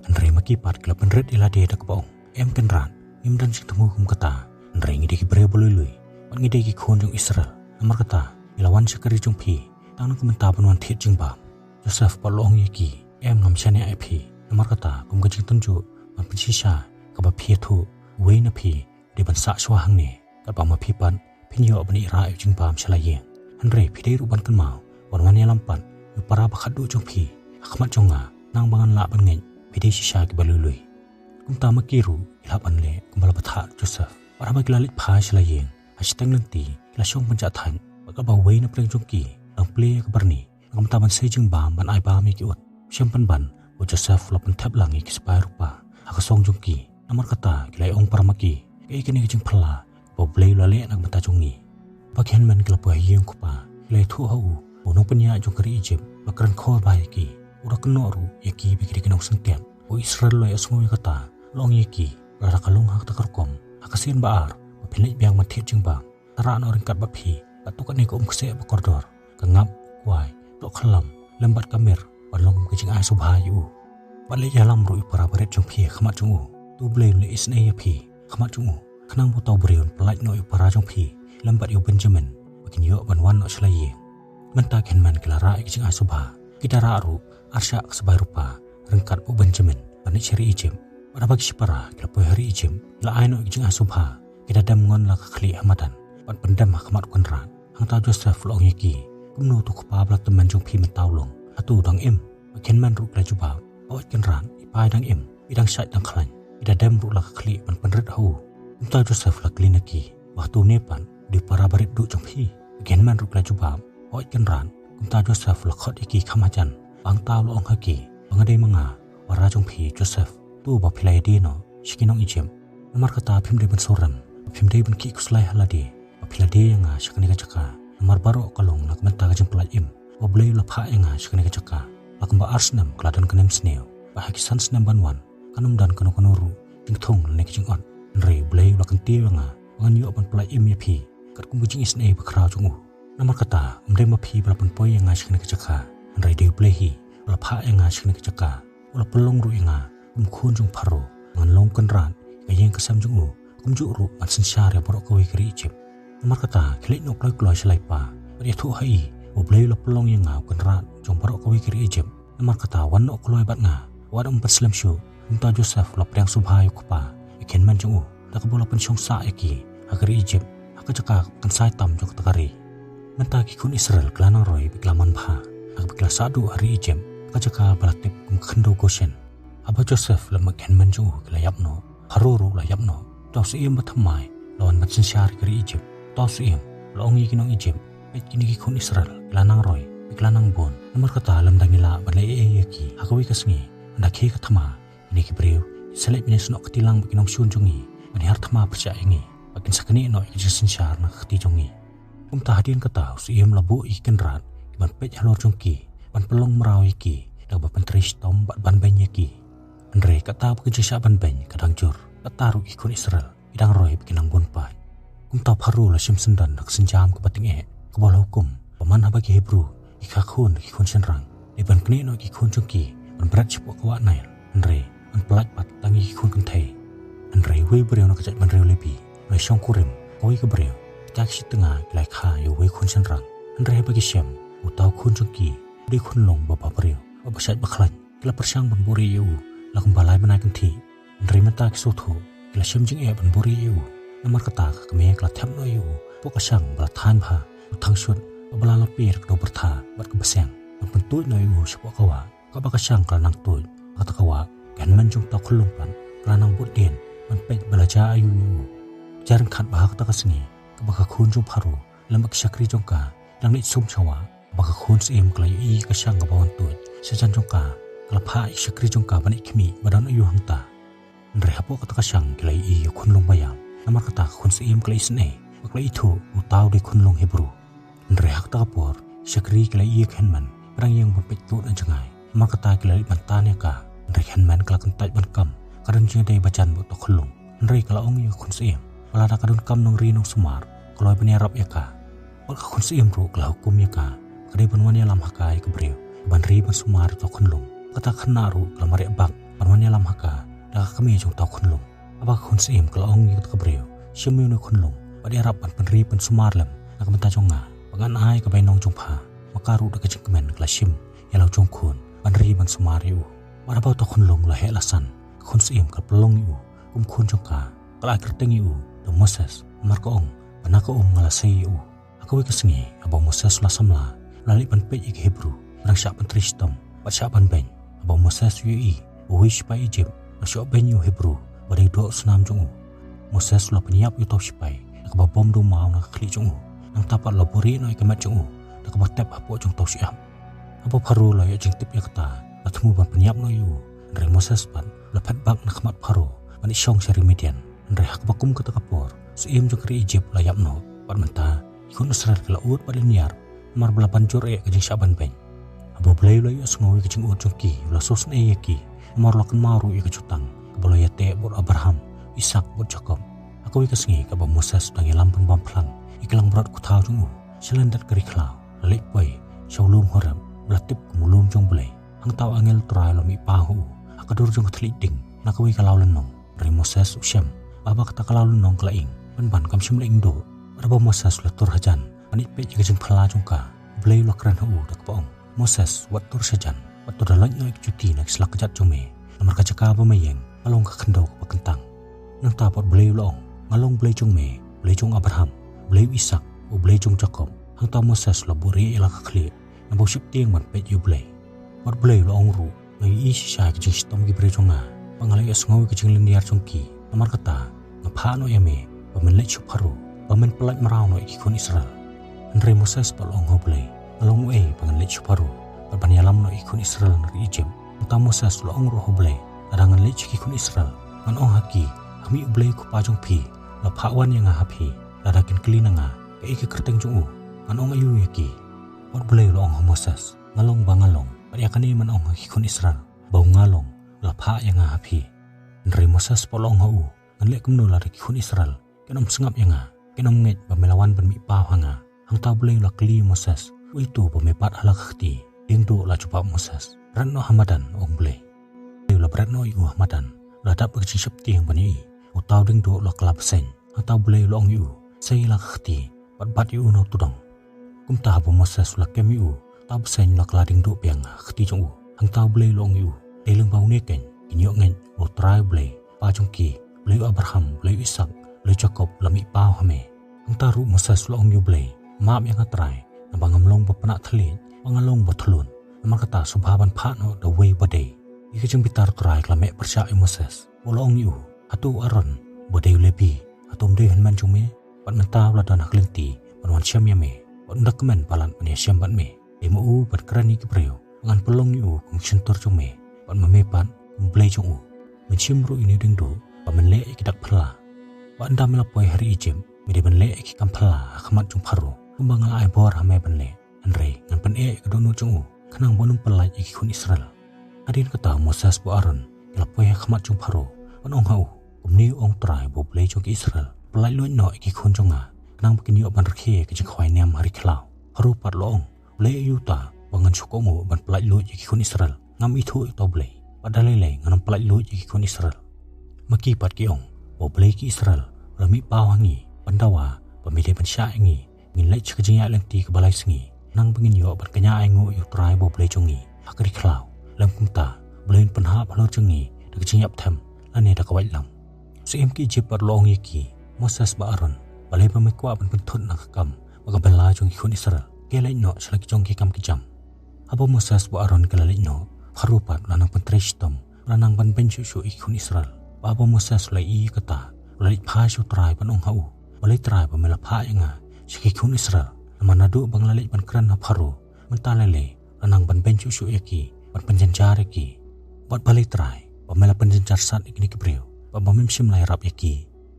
Hynrei ma ki pat ki la pynrit ïa lade da kaba ong, em Kynrad, ngim don jingthmu kum kata. Hynrei ngi dei ki briew ba lui lui bad ngi dei ki khun jong Israel. Namar kata ngi la wan sha ka ri jong phi tang na ka bynta ban wan thied jingbam. Joseph pat u la ong ïa ki, em, ngam shaniah ïa phi. Namar kata kum ka jingtynjuh ban pynshisha kaba phi ïathuh, uwei na phi u dei ban sah shuwa hangne, katba ma phi pat phin ïoh ban ïarap ïa u jingbam sha la ïing. Hynrei phi dei ruh ban kynmaw ban wan ïalam pat ïa u para ba khatduh jong phi ha khmat jong nga, khnang ba ngan lah ban ngeit phi dei shisha kiba lui lui. Kumta ma ki ruh ki lah ban leh kumba la batai Joseph. Bad haba ki la leit phai sha la ïing, ha shiteng lynti ki la shong ban jah thait, bad katba uwei na pdeng jong ki u dang plie ïa ka byrni na ka bynta ban sei jingbam ban ai bam ïa ki ut, u shem pynban ba u Joseph u la pynthep lang ïa ki sipai rupa ha ka song jong ki. Namar kata ki la ong para ma ki, kaei kane ka jingphylla kaba U Blei u la leh na ka bynta jong ngi? Ba ki hynmen ki la poi ha ïing u kpa, ki la ïathuh ha u ba u nongpynïaid jong ka ri Ijipt u la kren khor bha ïa ki. U la kynnoh ruh ïa ki ba ki dei ki nongsyntiat. Ba u Israel u la ïohsngew ïa kata, u la ong ïa ki ba lada ka long ha kata ka rukom, ha ka sien ba ar ba phin leit biang ban thied jingbam, to rah noh ryngkat bad phi katto katne ka um kseh ba kordor, ka ngap, u kwai, u dohkhlem, lem bad ka mir, ban long kum ka jingai sngewbha ïa u. Bad leit ïalam ruh ïa u para barit jong phi ha khmat jong u, to U Blei un leh isynei ïa phi ha khmat jong u, khnang ba uta u briew un pyllait noh ïa u para jong phi lem bad ïa u Benjamin, ba kin ïoh ban wan noh sha la ïing. Mynta ki hynmen ki la rah ïa ka jingai sngewbha, ki da rah ruh ar shah ka sipai rupa ryngkat bad u Benjamin ban leit sha ri Ijipt. Bad haba ki shipara ki la poi ha ri Ijipt, ki la ai noh ïa ka jingai sngewbha, ki da dem ngon la ka khlieh ha madan bad pyndem ha khmat u kynrad. Hangta u Joseph u la ong ïa ki, kumno uta u kpa ba la tymmen jong phi mynta u long? Hato u dang im? Bad ki hynmen ruh ki la jubab, hooid kynrad, i pa i dang im, i dang shait dang khlaiñ, i da dem ruh la ka khlieh ban pynrit ha u. Kumta u Joseph u la kylli na ki, ba hato une pat u dei u para barit duh jong phi? Bad ki hynmen ruh ki la jubab, hooid kynrad. Kumta u Joseph u la khot ïa ki kham hajan, bad hangta u la ong ha ki, ba nga dei ma nga u para jong phi Joseph, uta uba phi la ïadie noh sha ki nong Ijipt. Namar kata phim dei ban sngewrem, ba phim dei ban khih khuslai ha lade ba phi la die ïa nga sha kane ka jaka. Namar baroh ka long na ka bynta ka jingpyllait im ba U Blei u la phah ïa nga sha kane ka jaka. La kumba ar snem ka la don ka nemsniew, bad ha ki san snem ban wan kan ym don kano kano ruh jingthung lane ka jingot. Hynrei U Blei u la kyntiew ïa nga ba ngan ïoh ban pyllait im ïa phi katkum ka jingisynei bakhraw jong u. Namar kata ym dei ma phi ba la pynpoi ïa nga sha kane ka jaka, hynrei dei U Blei hi ba la phah ïa nga sha kane ka jaka. U la pynlong ruh ïa nga kum u khun jong u Pharaoh, ngan long kynrad ïa ka ïing ka sem jong u, kumjuh ruh ban synshar ïa baroh kawei ka ri Ijipt. Namar kata ki leit noh kloi kloi sha la i pa, bad ïathuh ha i, U Blei u la pynlong ïa nga u kynrad jong baroh kawei ka ri Ijipt. Namar kata wan noh kloi bad nga, wat ym pynslem shuh. Kumta u Joseph u la pdiang sngewbha ïa u kpa bad ki hynmen jong u, da kaba u la pynshong sah ïa ki ha ka ri Ijipt, ha ka jaka kaba kynsai tam jong kata ka ri. Mynta ki khun Israel ki la nang roi bad ki la manbha, ha kaba ki la sah duh ha ri Ijipt, ha ka jaka ba la tip kum ka khyndew Goshen. Haba u Joseph lem bad ki hynmen jong u ki la ïap noh, u Pharaoh ruh u la ïap noh, uta u syiem ba thymmai u la wan ban synshar ïa ka ri Ijipt. Uta u syiem u la ong ïa ki nong Ijipt, peit, kine ki khun Israel ki la nang roi bad ki la nang bun. Namar kata lymda ngi lah ban leh ei ei ïa ki ha kawei ka sngi, ynda khie ka thma, kine ki briew kin sa leit ban ïasnoh kti lang bad ki nongshun jong ngi, ban hiar thma pyrshah ïa ngi, bad kin sa knieh noh ïa ka jingsynshar na ka kti jong ngi. Kumta hadien kata u syiem u la buh ïa ki kynrad kiban peit halor jong ki, ban pynlong mraw ïa ki, da kaba pyntrei shitom bad ban beiñ ïa ki. Hynrei kata ba ka jingshah ban beiñ ka dang jur, kata ruh ki khun Israel ki dang roi bad ki dang bun paid. Kumta u Pharaoh u la shim syndon da ka sienjam kaba tyngeh, kaba u la hukum ba man haba ki Hebru ki kha khun da ki khun shynrang, dei ban knieh noh ïa ki khun jong ki ban bret shapoh ka wah Nail, hynrei ban pyllait pat tang ïa ki khun kynthei. Hynrei uwei u briew na ka jaitbynriew Lebi u la shongkurim ïa kawei ka briew, kita ki shi tnga ki la ïakha ïa uwei u khun shynrang. Hynrei haba ki shem ba uta u khun jong ki u dei u khunlung ba bhabriew bad ba shait ba khlaiñ, ki la pyrshang ban buhrieh ïa u la kumba lai bnai kynthih. Hynrei mynta ki sngewthuh, ki la shem jingeh ban buhrieh ïa u. Namar kata ka kmie ka la thep noh ïa u hapoh ka shang ba la thaiñ bha, u thangshut, bad ba la lapi da ka dewbyrtha bad ka bseng, ban pyntuid noh ïa u shapoh ka wah. Katba ka shang ka la nang tuid, ha kata ka wah ka hynmen jong uta u khunlung pat ka la nang bud dien ban peit ba la jia aïu ïa u. Jia ryngkat ba ha kata ka sngi, katba ka khun jong u Pharaoh lem bad ki shakri jong ka ki dang leit sum sha wah, ba ka khun syiem ka la ïohi ïa ka shang kaba wan tuid shajan jong ka, ka la phah ïa ki shakri jong ka ban leit khmih ba don aïu hangta. Hynrei hapoh kata ka shang ki la ïohi ïa u khunlung ba ïap. Namar kata ka khun syiem ka la isynei bad ka la ithuh ba uta u dei u khunlung Hebru. Hynrei ha kata ka por ki shakri ki la ïohi ïa ka hynmen ka dang ïeng ban peit tuid na jngai. Namar kata ki la leit ban tan ïa ka. Hynrei ka hynmen ka la kyntait ban kam, ka don jingïadei bajan bad uta u khunlung. Hynrei ka la ong ïa ka khun syiem ba lada ka donkam nongri nongsumar, ka kloi ban ïarap ïa ka. Bad ka khun syiem ruh ka la hukum ïa ka ba ka dei ban wan ïalam ha ka ïa ka briew, ban ri ban sumar ïa uta u khunlung. Kata ka khynnah ruh ka la mareh bak ban wan ïalam ha ka da ka kmie jong uta u khunlung. Haba ka khun syiem ka la ong ïa kata ka briew, shim ïa une u khunlung bad ïarap ban pynri pynsumar lem na ka bynta jong nga, ba ngan ai ïa ka bainong jong pha. Ma ka ruh da ka jingkmen ka la shim ïa la u jong u khun ban ri ban sumar ïa u. Bad haba uta u khunlung u la heh la san, ka khun syiem ka la pynlong ïa u kum khun jong ka. Ka la ai kyrteng ïa u da u Moses, namar ka ong ba na ka um nga la sei ïa u. Ha kawei ka sngi haba u Moses u la samla, u la leit ban peit ïa ki Hebru ba dang shah pyntrei shitom bad shah ban beiñ. Haba u Moses u ïohi ba uwei u shipai Ijipt u la shoh beiñ ïa u Hebru uba dei u doh snam jong u. U Moses u la pynïap ïa uta u shipai da kaba bom dewmaw na ka khlieh jong u. Nangta pat u la buhrieh noh ïa ka met jong u da kaba tep hapoh jong uta u shyiap. Haba u Pharaoh u la ïoh jingtip ïa kata, u la thmu ban pynïap noh ïa u. Hynrei u Moses pat u la phet bak na khmat u Pharaoh ban leit shong sha ri Midian. Hynrei ha kaba kum kata ka por, u syiem jong ka ri Ijipt u la ïap noh. Bad mynta ki khun Israel ki la ud bad lynñiar namar ba la ban jur eh ka jingshah ban beiñ. Haba U Blei u la ïohsngew ïa ka jingud jong ki, u la sngewsynei ïa ki namar u la kynmaw ruh ïa ka jutang kaba u la ïateh bad u Abraham, Isaak bad Jakob. Ha kawei ka sngi kaba u Moses u dang ïalam pynbam phlang ïa ki langbrot kuthaw jong u sha lyndet ka ri khlaw, u la leit poi sha u lum Horeb, ba la tip kum u lum jong U Blei. Hangta u angel U Trai u la mih paw ha u ha ka dur jong ka thylliej ding na kawei ka law lynnong. Hynrei u Moses u shem ba haba kata ka law lynnong ka la ing, pynban kam shym la ing duh. Bad haba u Moses u la tur hajan ban ïeit peit ïa ka jingphylla jong ka, U Blei u la kren ha u da kaba ong, "Moses, wat tur shajan, wat tur da loit noh ïa ki juti na ki slak kjat jong me, namar ka jaka ba me ïeng ka long ka khyndew kaba kyntang." Nangta pat U Blei u la ong, "Nga long U Blei jong me, U Blei jong u Abraham, U Blei u Isaak, U Blei jong u Jakob." Hangta u Moses u la buhrieh ïa la ka khlieh, naba u sheptieng ban peit ïa U Blei. Bad U Blei u la ong ruh, "Nga ïohi shisha ïa ka jingshitom ki briew jong nga, bad nga la ïohsngew ïa ka jinglynñiar jong ki. Namar kata, nga phah noh ïa me ba men leit sha u Pharaoh, ba men pyllait mraw noh ïa ki khun Israel." Hynrei u Moses pat u la ong ha U Blei, "Nga long uei ba ngan leit sha u Pharaoh bad ban ïalam noh ïa ki khun Israel na ri Ijipt?" Nangta u Moses u la ong ruh ha U Blei, "Lada ngan leit sha ki khun Israel, ngan ong ha ki, 'Ha khmih, U Blei u kpa jong phi u la phah wan ïa nga ha phi. Lada kin kylli na nga kaei ka kyrteng jong u, ngan ong aïu ïa ki?'" Bad U Blei u la ong ha u Moses, "Nga long ba nga long. Bad ïa kane men ong ha ki khun Israel ba u 'Nga long u la phah ïa nga ha phi.'" Hynrei u Moses pat u la ong ha u, "Ngan leh kumno lada ki khun Israel kin ym sngap ïa nga, kin ym ngeit ba me la wan ban mih paw ha nga?" Hangta U Blei u la kylli ïa u Moses, "Uei to ba me bat ha la ka kti?" "Dieng duh," la jubab u Moses. "Bret noh ha madan," ong U Blei. U Blei u la bret noh ïa u ha madan. U la dap da ka jingsheptieng ban ïohi ba uta u dieng duh u la kylla bseiñ. Hangta U Blei u la ong ïa u, "Sei la ka kti bad bat ïa u na u tudong." Kumta haba u Moses u la kem ïa u, uta u bseiñ u la kylla dieng duh biang ha ka kti jong u. Hangta U Blei u la ong ïa u, "Dei lyngba une keiñ kin ïoh ngeit ba U Trai U Blei, Kpa jong ki, U Blei u Abraham, U Blei u Isaak, U Blei u Jakob, u la mih paw ha me." Hangta ruh u Moses u la ong ïa U Blei, "Map ïa nga Trai, naba ngam long ba pnah thylliej, ba nga long ba thlun. Namar kata sngewbha ban phah noh da uwei uba dei." Ïa ka jingbitar U Trai ka la meh pyrshah ïa u Moses, u la ong ïa u, "Hato u Aaron, uba dei u Lebi, hato um dei u hynmen jong me? Bad mynta u la don ha ka lynti ban wan shem ïa me, bad um da kmen palat ban ïashem bad me. Dei ma u ban kren ïa ki briew ba ngan pynlong ïa u kum ki shyntur jong me, bad ma me pat kum U Blei jong u. Men shim ruh ïa une u dieng duh ba men leh ïa ki dak phylla. Bad ynda me la poi ha ri Ijipt, me dei ban leh ïa ki kam phylla ha khmat jong u Pharaoh, kumba nga la ai bor ha me ban leh. Hynrei ngan pyneh ïa ka dohnud jong u, khnang ba un ym pyllait ïa ki khun Israel." Hadien kata u Moses bad u Aaron ki la poi ha khmat jong u Pharaoh, ban ong ha u, "Kumne u ong U Trai ba U Blei jong ki Israel, 'Pyllait luid noh ïa ki khun jong nga, khnang ba kin ïoh ban rkhie ïa ka jingkhawai niam ha ri khlaw.'" Pharaoh pat u la ong, "Blei aïu uta ba ngan shu kohnguh ban pyllait luid ïa ki khun Israel? Ngam ithuh ïa uta u Blei, bad da lei lei ngan ym pyllait luid ïa ki khun Israel. Ma ki pat ki ong ba U Blei ki Israel u la mih paw ha ngi ban dawa ba me dei ban shah ïa ngi, ngin leit sha ka jingïaid lynti kaba lai sngi, khnang ba ngin ïoh ban kñia ainguh ïa U Trai ba U Blei jong ngi ha ka ri khlaw. Lym kumta, U Blei un pynhap halor jong ngi da ka jingïap them lane da ka waitlam." U syiem ki Ijipt pat u la ong ïa ki, "Moses bad Aaron, balei ba me kwah ban pynthut na ka kam bad ka bylla jong ki khun Israel? Khie leit noh sha la ki jong ki kam ki jam." Haba u Moses bad u Aaron ki la leit noh, u Pharaoh pat u la nang pyntrei shitom, u la nang ban beiñ shuh shuh ïa ki khun Israel. Bad haba u Moses u la ïohi ïa kata, u la leit phai sha U Trai ban ong ha u, "Balei Trai ba me la phah ïa nga sha ki khun Israel? Namar naduh ba nga la leit ban kren ha u Pharaoh, mynta lei lei la nang ban beiñ shuh shuh ïa ki, ban pynjynjar ïa ki. Bad balei Trai ba me la pynjynjar sat ïa kine ki briew, bad ba mem shym la ïarap ïa ki?"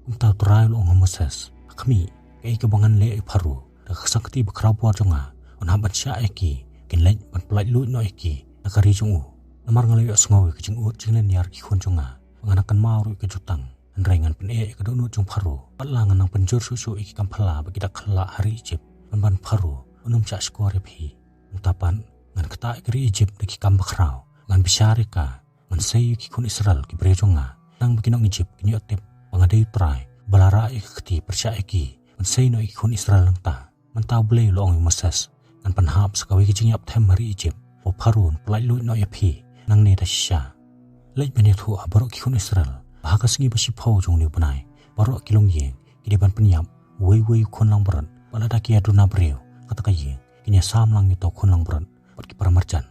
Kumta U Trai u la ong ha u Moses, "Ha khmih, kaei kaba ngan leh ïa u Pharaoh da ka ksangkti bakhraw bor jong nga? Un hap ban shah ïa ki, kin leit ban pyllait luid noh ïa ki na ka ri jong u. Namar nga la ïohsngew ïa ka jingud jinglynñiar ki khun jong nga, bad nga nang kynmaw ruh ïa ka jutang. Hynrei ngan pyneh ïa ka dohnud jong u Pharaoh, bad la ngan nang pynjur shuh shuh ïa ki kam phylla bad ki dak khylla ha ri Ijipt, pynban u Pharaoh un ym shahshkor ïa phi. Nangta pat ngan ktah ïa ka ri Ijipt da ki kam bakhraw, ngan bishar ïa ka, ngan sei ïa ki khun Israel ki briew jong nga, khnang ba ki nong Ijipt kin ïoh tip ba nga dei U Trai uba la rah ïa ka kti pyrshah ïa ki, ban sei noh ïa ki khun Israel nangta." Mynta U Blei u la ong ïa u Moses, "Ngan pynhap sa kawei ka jingïap them ha ri Ijipt, ba u Pharaoh un pyllait luid noh ïa phi nangne da shisha." Leit ban ïathuh ha baroh ki khun Israel ba ha ka sngi ba shiphew jong une u bnai, baroh ki longïing ki dei ban pynïap uwei uwei u khun langbrot, bad lada ki ïaduna briew ha kata ka ïing, kin ïasam lang ïa uta u khun langbrot bad ki paramarjan.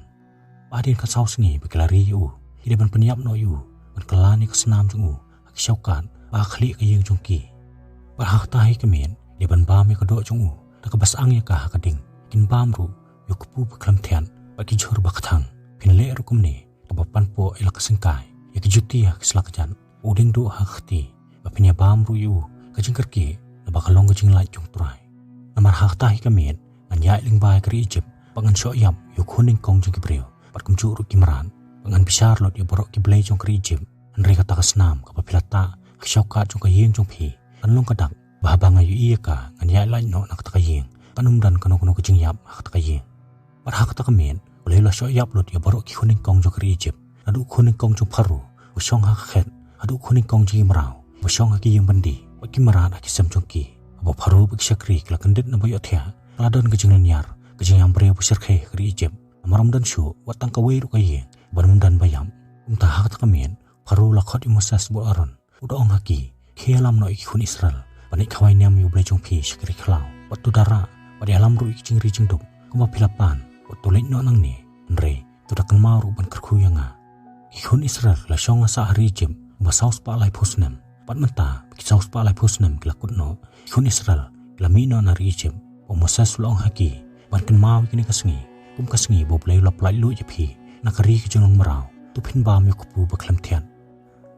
Bad hadien khatsaw sngi ba ki la ri ïa u, ki dei ban pynïap noh ïa u, ban kylla ïa ka snam jong u ha ki shawkat ba ha khlieh ka ïing jong ki. Bad ha kata hi ka miet, ki dei ban bam ïa ka doh jong u da kaba syang ïa ka ha ka ding. Kin bam ruh ïa u kpu ba khlem thiat bad ki jhur ba kthang. Phin leh ruh kumne, kaba panpoh ïa la ka syngkai, ïa ka juti ha ka sla kjat, u dieng duh ha ka kti, bad phin ïabam ruh ïa u ka jingkyrkieh, naba ka long ka jinglait jong U Trai. Namar ha kata hi ka miet ngan ïaid lyngba ïa ka ri Ijipt, bad ngan shoh ïap ïa u khun nyngkong jong ki briew, bad kumjuh ruh ki mrad, bad ngan bishar lut ïa baroh ki blei jong ka ri Ijipt. Hynrei kata ka snam kaba phi la tah ha ki shawkat jong ka ïing jong phi, kan long ka dak, ba haba nga ïohi ïa ka, ngan ïaid lait noh na kata ka ïing, kan ym don kano kano ka jingïap ha kata ka ïing. Bad ha kata ka miet, U Blei u la shoh ïap lut ïa baroh ki khun nyngkong jong ka ri Ijipt, naduh u khun nyngkong jong u Pharaoh uba shong ha ka khet, haduh u khun nyngkong jong ki mraw uba shong ha ki ïing byndi, bad ki mrad ha ki sem jong ki. Haba u Pharaoh bad ki shakri ki la kyndit naba ïohthiah, ka la don ka jinglynñiar, ka jingïam briew ba shyrkhei ha ka ri Ijipt. Namar ym don shuh wat tang kawei ruh ka ïing ban ym don ba ïap. Kumta ha kata ka miet, u Pharaoh u la khot ïa u Moses bad u Aaron, u da ong ha ki, khie ïalam noh ïa ki khun Israel ban leit khawai niam ïa U Blei jong phi sha ka ri khlaw, bad to da rah bad ïalam ruh ïa ki jingri jingdup kumba phi la pan, bad to leit noh nangne. Hynrei to da kynmaw ruh ban kyrkhu ïa nga. Ki khun Israel ki la shong la sah ha ri Ijipt kumba saw spah laiphew snem, bad mynta ba ki saw spah laiphew snem ki la kut noh, ki khun Israel ki la mih noh na ri Ijipt. Bad u Moses u la ong ha ki, ban kynmaw ïa kane ka sngi kum ka sngi ba U Blei u la pyllait luid ïa phi na ka ri ka jinglong mraw, to phin bam ïa u kpu ba khlem thiat.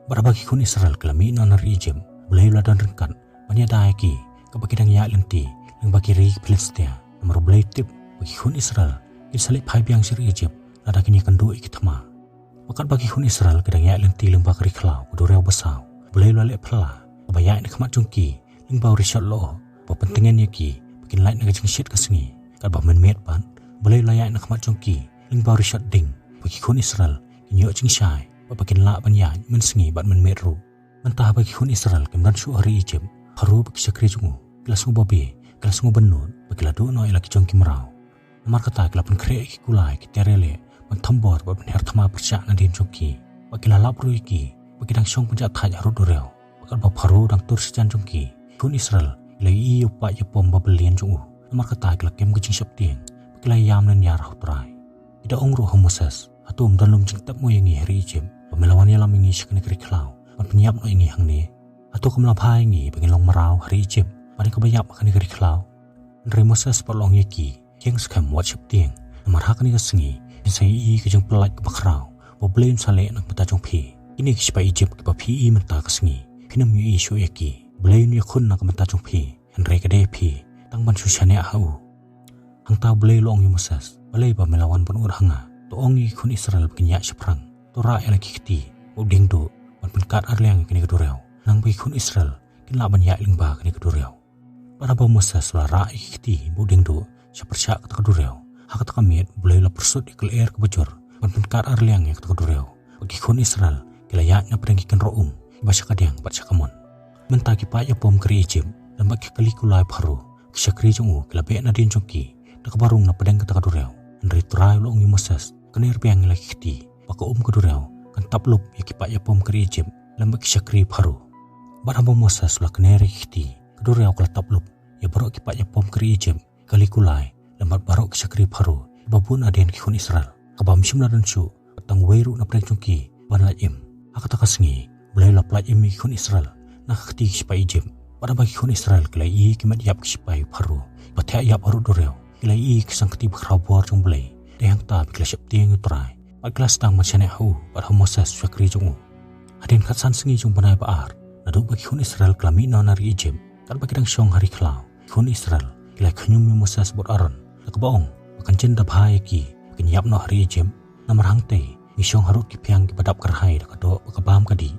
Bad haba ki khun Israel ki la mih noh na ri Ijipt, U Blei u la don ryngkat ban ïada ïa ki, katba ki dang ïaid lynti lyngba ki ri ki Philistia. Namar U Blei u tip ba ki khun Israel kin sa leit phai biang sha ri Ijipt lada kin ïakynduh ïa ki thma. Bad katba ki khun Israel ki dang ïaid lynti lyngba ka ri khlaw, ka duriaw basaw, U Blei u la leh phylla kaba ïaid na khmat jong ki lyngba u rishot lyoh, ba pyntngen ïa ki ba kin lait na ka jingshit ka sngi. Katba mynmiet pat, U Blei u la ïaid na khmat jong ki lyngba u rishot ding, ba ki khun Israel kin ïoh jingshai, bad ba kin lah ban ïaid mynsngi bad mynmiet ruh. Mynta haba ki khun Israel kim don shuh ha ri Ijipt, u Pharaoh bad ki shakri jong u ki la sngewbabe, ki la sngewbynnud, bad ki la duh noh ïa la ki jong ki mraw. Namar kata ki la pynkhreh ïa ki kulai, ki tiar ïaleh ban thombor bad ban her thma pyrshah nadien jong ki. Bad ki la lap ruh ïa ki ba ki dang shong pynjah thait harud duriaw. Bad katba u Pharaoh u dang tur shajan jong ki, ki khun Israel ki la ïohi ïa u paid ïapom ba byllian jong u. Namar kata ki la kem ka jingsheptieng bad ki la ïam lynñiar ha U Trai. Ki da ong ruh ha u Moses, hato ym don lum jingtep mo ïa ngi ha ri Ijipt, ba me la wan ïalam ïa ngi sha kane ka ri khlaw ban pynïap noh ïa ngi hangne? Hato kam la bha ïa ngi ba ngin long mraw ha ri Ijipt, bad ïa kaba ïap ha kane ka ri khlaw? Hynrei u Moses pat u la ong ïa ki, ïeng skhem, wat sheptieng, namar ha kane ka sngi phin sa ïohi ka jingpyllait kaba khraw ba U Blei un sa leh na ka bynta jong phi. Kine ki shipai Ijipt kiba phi ïohi mynta ka sngi, phin ym ïohi shuh ïa ki. U Blei un ïakhun na ka bynta jong phi, hynrei ka dei ïa phi tang ban shu shaniah ha u. Hangta U Blei u la ong ïa u Moses, balei ba me la wan ban ud ha nga? To ong ïa ki khun Israel ba kin ïaid shaphrang, to rah ïa la ki kti bad u dieng duh ban pynkat arliang ïa kane ka duriaw, khnang ba ki khun Israel kin lah ban ïaid lyngba kane ka duriaw. Bad haba u Moses u la rah ïa ki kti bad u dieng duh sha pyrshah kata ka duriaw, ha kata ka miet U Blei u la pyrsut ïa ka lyer kaba jur ban pynkat arliang ïa kata ka duriaw, bad ki khun Israel ki la ïaid na pdeng ki kynroh um kiba sha kadiang bad sha kamon. Mynta ki paid ïapom ka ri Ijipt lem bad ki kali kulai u Pharaoh, ki shakri jong u, ki la beh nadien jong ki da kaba rung na pdeng kata ka duriaw. Hynrei U Trai u la ong ïa u Moses, kner biang ïa la ki kti, ba ka um ka duriaw kan tap lup ïa ki paid ïapom ka ri Ijipt lem bad ki shakri u Pharaoh. Bad haba u Moses u la kner ïa ki kti, ka duriaw ka la tap lup ïa baroh ki paid ïapom ka ri Ijipt, kali kulai, lem bad baroh ki shakri u Pharaoh, kiba bun hadien ki khun Israel, kaba ym shym la don shuh wat tang uwei ruh na pdeng jong ki ban lait im. Ha kata ka sngi U Blei u la pyllait im ïa ki khun Israel na ka kti ki shipai Ijipt. Bad haba ki khun Israel ki la ïohi ïa ki met ïap ki shipai u Pharaoh ba thiah ïap harud duriaw, ki la ïohi ïa ki sangkti bakhraw bor jong U Blei. Dei hangta ba ki la sheptieng ïa U Trai bad ki la sdang ban shaniah ha u bad ha u Moses u shakri jong u. Hadien khatsan sngi jong u bnai ba ar naduh ba ki khun Israel ki la mih noh na ri Ijipt, katba ki dang shong ha ri khlaw, ki khun Israel ki la khñium ïa u Moses bad u Aaron da kaba ong ba kan jin da bha ïa ki ba kin ïap noh ha ri Ijipt, namar hangtei ngi shong harud ki phiang kiba dap kyrhai da ka doh bad ka bam ka dih.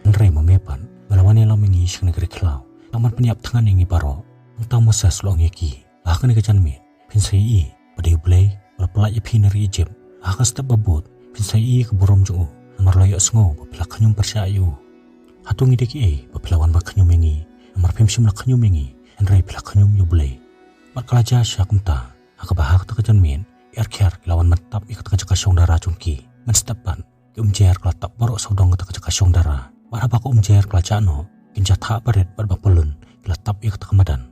Hynrei ma me pat, me la wan ïalam ïa ngi sha kane ka ri khlaw tang ban pynïap thngan ïa ngi baroh. Hangta u Moses u la ong ïa ki, ha kane ka janmiet phin sa ïohi ba dei U Blei uba la pyllait ïa phi na ri Ijipt. Ha ka step ba bud phin sa ïohi ïa ka burom jong u, namar u la ïohsngew ba phi la khñium pyrshah ïa u. Hato ngi dei kiei ba phi la wan ban khñium ïa ngi, namar phim shym la khñium ïa ngi, hynrei phi la khñium ïa U Blei? Bad ka la jia shisha kumta, ha kaba ha kata ka janmiet ki arkhyiar ki la wan ban tap ïa kata ka jaka shong dara jong ki. Mynstep pat Ki umjer ki la tap baroh sawdong kata ka jaka shong dara. Bad haba ka umjer ka la jah noh, kin ja thah barit bad ba pyllun ki la tap ïa kata ka madan.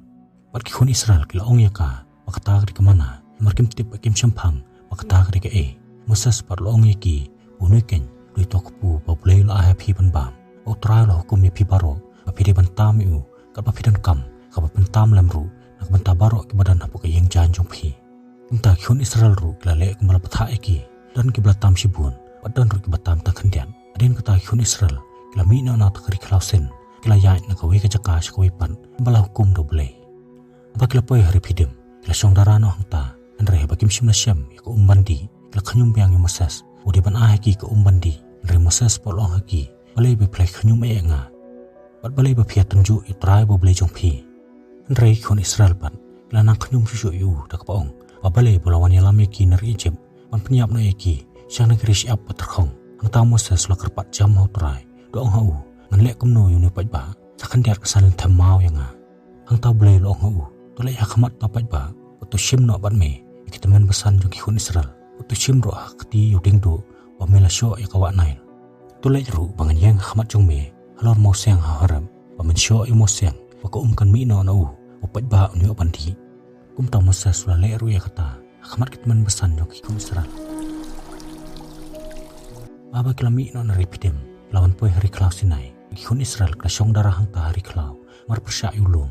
Bad ki khun Israel ki la ong ïa ka ba kata ka dei ka manna, namar kim tip bad kim shemphang ba kata ka dei kaei. Moses pat u la ong ïa ki, u nui keiñ u dei uto u kpu ba U Blei u la ai ha phi ban bam. Ba U Trai u la hukum ïa phi baroh ba phi dei ban tam ïa u, katba phi donkam, katba phin tam lem ruh na ka bynta baroh kiba don hapoh ka ïing jaiñ jong phi. Kumta ki khun Israel ruh ki la leh kumba la bthah ïa ki. Don kiba la tam shibun bad don ruh kiba tam tang khyndiat. Hadien kata ki khun Israel ki la mih noh na kata ka ri khlaw Sin, ki la ïaid na kawei ka jaka sha kawei pat ba la hukum da U Blei. Haba ki la poi ha ri Pidim, ki la shong dara noh hangta. Hynrei haba kim shym la shem ïa ka um ban dih, ki la khñium biang ïa u Moses. U dei ban ai ha ki ka um ban dih, hynrei u Moses pat u la ong ha ki, balei ba phi la khñium eh ïa nga? Bad balei ba phi ïatynjuh ïa U Trai ba U Blei jong phi? Hynrei ki khun Israel pat ki la nang khñium shuh shuh ïa u da kaba ong ba balei ba u la wan ïalam ïa ki na ri Ijipt ban pynïap noh ïa ki sha na ki ri shyiap ba tyrkhong. Hangta u Moses u la kyrpad jam ha U Trai, u da ong ha u, ngan leh kumno ïa une u paidbah? Sa khyndiat ka san lynthem maw ïa nga. Hangta U Blei u la ong ha u, to leit ha khmat uta u paidbah bad to shim noh bad me ïa ki tymmen basan jong ki khun Israel, bad to shim ruh ha ka kti ïa u diengduh ba me la shoh ïa ka wah Nail. To leit ruh ba ngan ïeng ha khmat jong me halor mawsiang ha Horeb, ba men shoh ïa u mawsiang, ba ka um kan mih noh na u, ba u paidbah un ïoh ban dih. Kumta u Moses u la leh ruh ïa kata ha khmat ki tymmen basan jong ki khun Israel. Haba ki la mih noh na ri Pidim, ki la wan poi ha ri khlaw Sinai. Ki khun Israel ki la shong dara hangta ha ri khlaw, marpyrshah ïa u lum.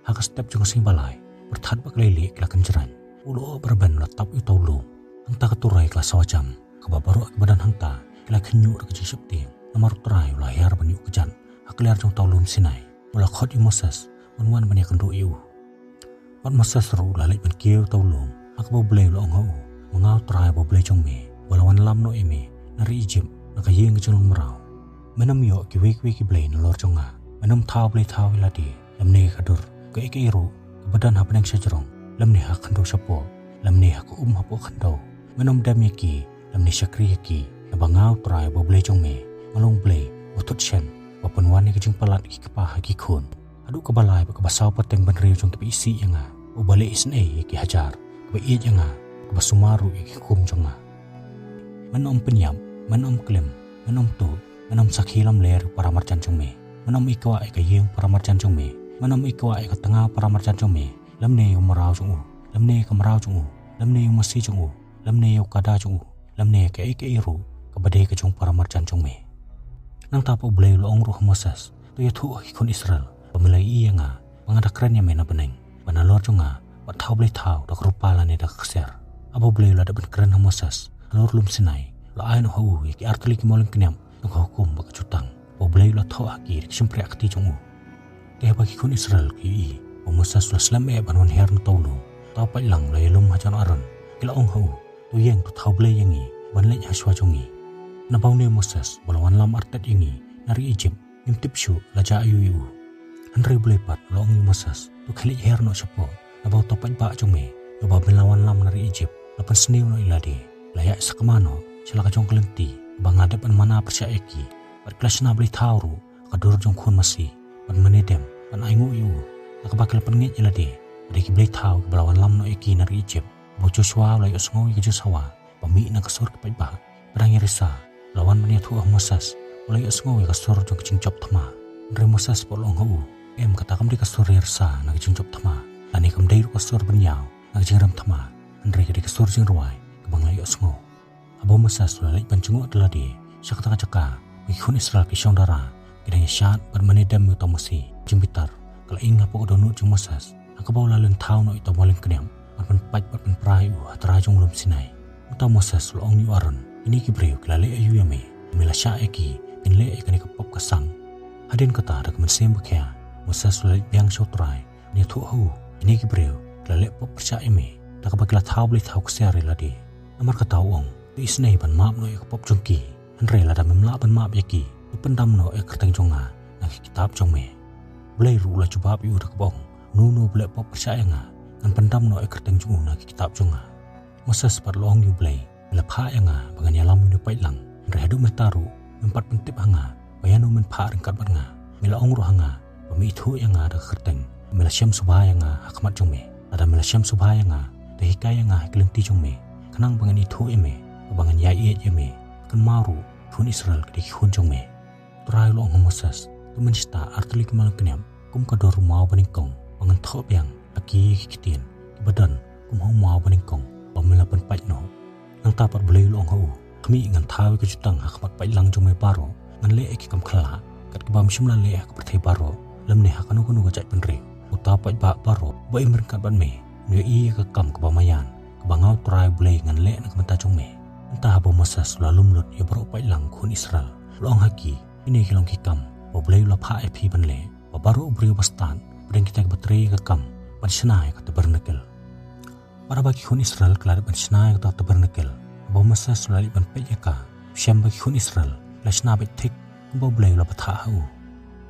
Ha ka step jong ka sngi ba lai, pyrthat bad ka leilieh ki la kynjraiñ. U lyoh ba rben u la tap ïa uta u lum. Hangta ka turoi ka la sawa jam, kaba baroh kiba don hangta ki la khynñiuh da ka jingsheptieng, namar U Trai u la hiar ban ïuh kjat ha kliar jong uta u lum Sinai. U la khot ïa u Moses ban wan ban ïakynduh ïa u. Bad u Moses ruh u la leit ban kiew uta u lum, ha kaba U Blei u la ong ha u, ma nga U Trai ba U Blei jong me, uba la wanlam noh ïa me na ri Ijipt na ka ïing ka jinglong mraw. Men ym ïoh kiwei kiwei ki blei nalor jong nga. Men ym thaw blei thaw ïa lade, lymne ka dur, kaei kaei ruh kaba don ha bneng shajrong, lymne ha khyndew shapoh, lymne ha ka um hapoh khyndew. Men ym dem ïa ki, lymne shakri ïa ki, naba nga U Trai ba U Blei jong me, nga long U Blei uba thut shen, uba pynwan ïa ka jingpalat ïa ki kpa ha ki khun, haduh kaba lai bad kaba saw pateng bynriew jong kiba isih ïa nga, uba leh isynei ïa ki hajar, kaba ïeit ïa nga, kaba sumar ruh ïa ki hukum jong nga. Men ym pynïap, men ym klim, men ym tuh, men ym sakhi lamler ïa u paramarjan jong me. Men ym ikwah ïa ka ïing paramarjan jong me. Men ym ikwah ïa ka tnga paramarjan jong me, lymne ïa u mraw jong u, lymne ïa ka mraw jong u, lymne ïa u masi jong u, lymne ïa u kada jong u, lymne ïa kaei kaei ruh kaba dei ka jong u paramarjan jong me. Nangta pat U Blei u la ong ruh ha u Moses, to ïathuh ha ki khun Israel ba me la ïohi ïa nga, ba nga da kren ïa me na bneng, ba nalor jong nga wat thaw blei thaw da ka rupa lane da ka ksiar. Haba U Blei u la dep ban kren ha u Moses halor lum Sinai, u la ai noh ha u ïa ki artylli ki mawlyngkniap jong ka hukum bad ka jutang, ba U Blei u la thoh ha ki da ka shympriahkti jong u. Te haba ki khun Israel ki ïohi ba u Moses u la slem eh ban wan hiar na uta u lum, uta u paidlang u la ïalum hajan u Aaron, ki la ong ha u, to ïeng, to thaw blei ïa ngi ban leit ha shuwa jong ngi. Naba une u Moses uba la wanlam artat ïa ngi na ri Ijipt, ngim tip shuh la jia aïu ïa u. Hynrei U Blei pat u la ong ïa u Moses, to khie leit hiar noh shapoh, naba uta u paidbah jong me, uba me la wanlam na ri Ijipt, la pynsniew noh ïa lade, la ïaid sakma noh sha la ka jong ka lynti kaba nga dep ban mana pyrshah ïa ki, bad ki la shna blei thaw ruh ha ka dur jong u khun masi, ban mane dem ban ainguh ïa u, na kaba ki la pynngeit ïa lade ba dei ki blei thaw kiba la wanlam noh ïa ki na ri Ijipt, ba u Joshua u la ïohsngew ïa ka jingsawa ba mih na ka sur ki paidbah. Ba dang ïa risa, u la wan ban ïathuh ha u Moses, u la ïohsngew ïa ka sur jong ka jingjop thma. Hynrei u Moses pat u la ong ha u, em, kata kam dei ka sur ïa risa na ka jingjop thma, lane kam dei ruh ka sur ban ïaw na ka jingrem thma, hynrei ka dei ka sur jingrwai kaba nga la ïohsngew. Haba u Moses u la leit ban jngoh da lade sha kata ka jaka ba ki khun Israel ki shong dara, ki dang ïashad bad mane dem ïa uta u masi, ka jingbitar ka la ing hapoh ka dohnud jong u Moses, ha kaba u la lynthaw noh ïa uta u mawlyngkniap ban pynpait bad pynpra ïa u ha trai jong u lum Sinai. Uta u Moses u la ong ïa u Aaron, kine ki briew ki la leh aïu ïa me, ba me la shah ïa ki ban leh ïa kane ka pop ka sang? Hadien kata, da ka mynsiem ba khia, u Moses u la leit biang sha u Trai ban ïathuh ha u, kine ki briew ki la leh pop pyrshah ïa me, da kaba ki la thaw blei thaw ksiar ïa lade. Namar kata u ong, to isynei ban map noh ïa ka pop jong ki. Hynrei lada mem lah ban map ïa ki, to pyndam noh ïa ka kyrteng jong nga na ka kitab jong me. U Blei ruh u la jubab ïa u da kaba ong, uno uno uba leh pop pyrshah ïa nga, ngan pyndam noh ïa ka kyrteng jong u na ka kitab jong nga. U Moses pat u la ong ïa u Blei, me la phah ïa nga ba ngan ïalam ïa une u paidlang, hynrei haduh mynta ruh mem pat pyntip ha nga ba ïano men phah ryngkat bad nga. Me la ong ruh ha nga ba me ithuh ïa nga da ka kyrteng, ba me la shem sngewbha ïa nga ha khmat jong me. Lada me la shem sngewbha ïa nga, to hikai ïa nga ha ki lynti jong me, khnang ba ngan ithuh ïa me, bad ba ngan ïaieit ïa me. Kynmaw ruh, khun Israel ki dei ki khun jong me. Trai u la ong ha Moses, to mynshwa ar tylli ki malang kniap kum ka dor u maw banyngkong, ba ngan thoh biang ha ki ki ktien kiba don kum ha u maw banyngkong ba me la pynpait noh. Nangta pat Blei u la ong ha u, khmih, ngan thaw ïa ka jutang ha khmat paidlang jong me baroh, ngan leh ïa ki kam khyllah kat kaba ym shym la leh ha ka pyrthei baroh, lymne ha kano kano ka jaitbynriew. Uta u paidbah baroh ba im ryngkat bad me un ïohi ïa ka kam kaba maïan kaba nga U Trai Blei ngan leh na ka bynta jong me. Nangta haba u Moses u la lum lut ïa baroh paidlang khun Israel, u la ong ha ki, kine ki long ki kam ba U Blei u la phah ïa phi ban leh, ba baroh u briew ba stad, pdeng kita kiba trei ïa ka kam ban shna ïa ka tabernakel. Bad haba ki khun Israel ki la dep ban shna ïa kata ka tabernakel, haba u Moses u la leit ban peit ïa ka, u shem ba ki khun Israel ki la shna beit thik kumba U Blei u la bthah ha u.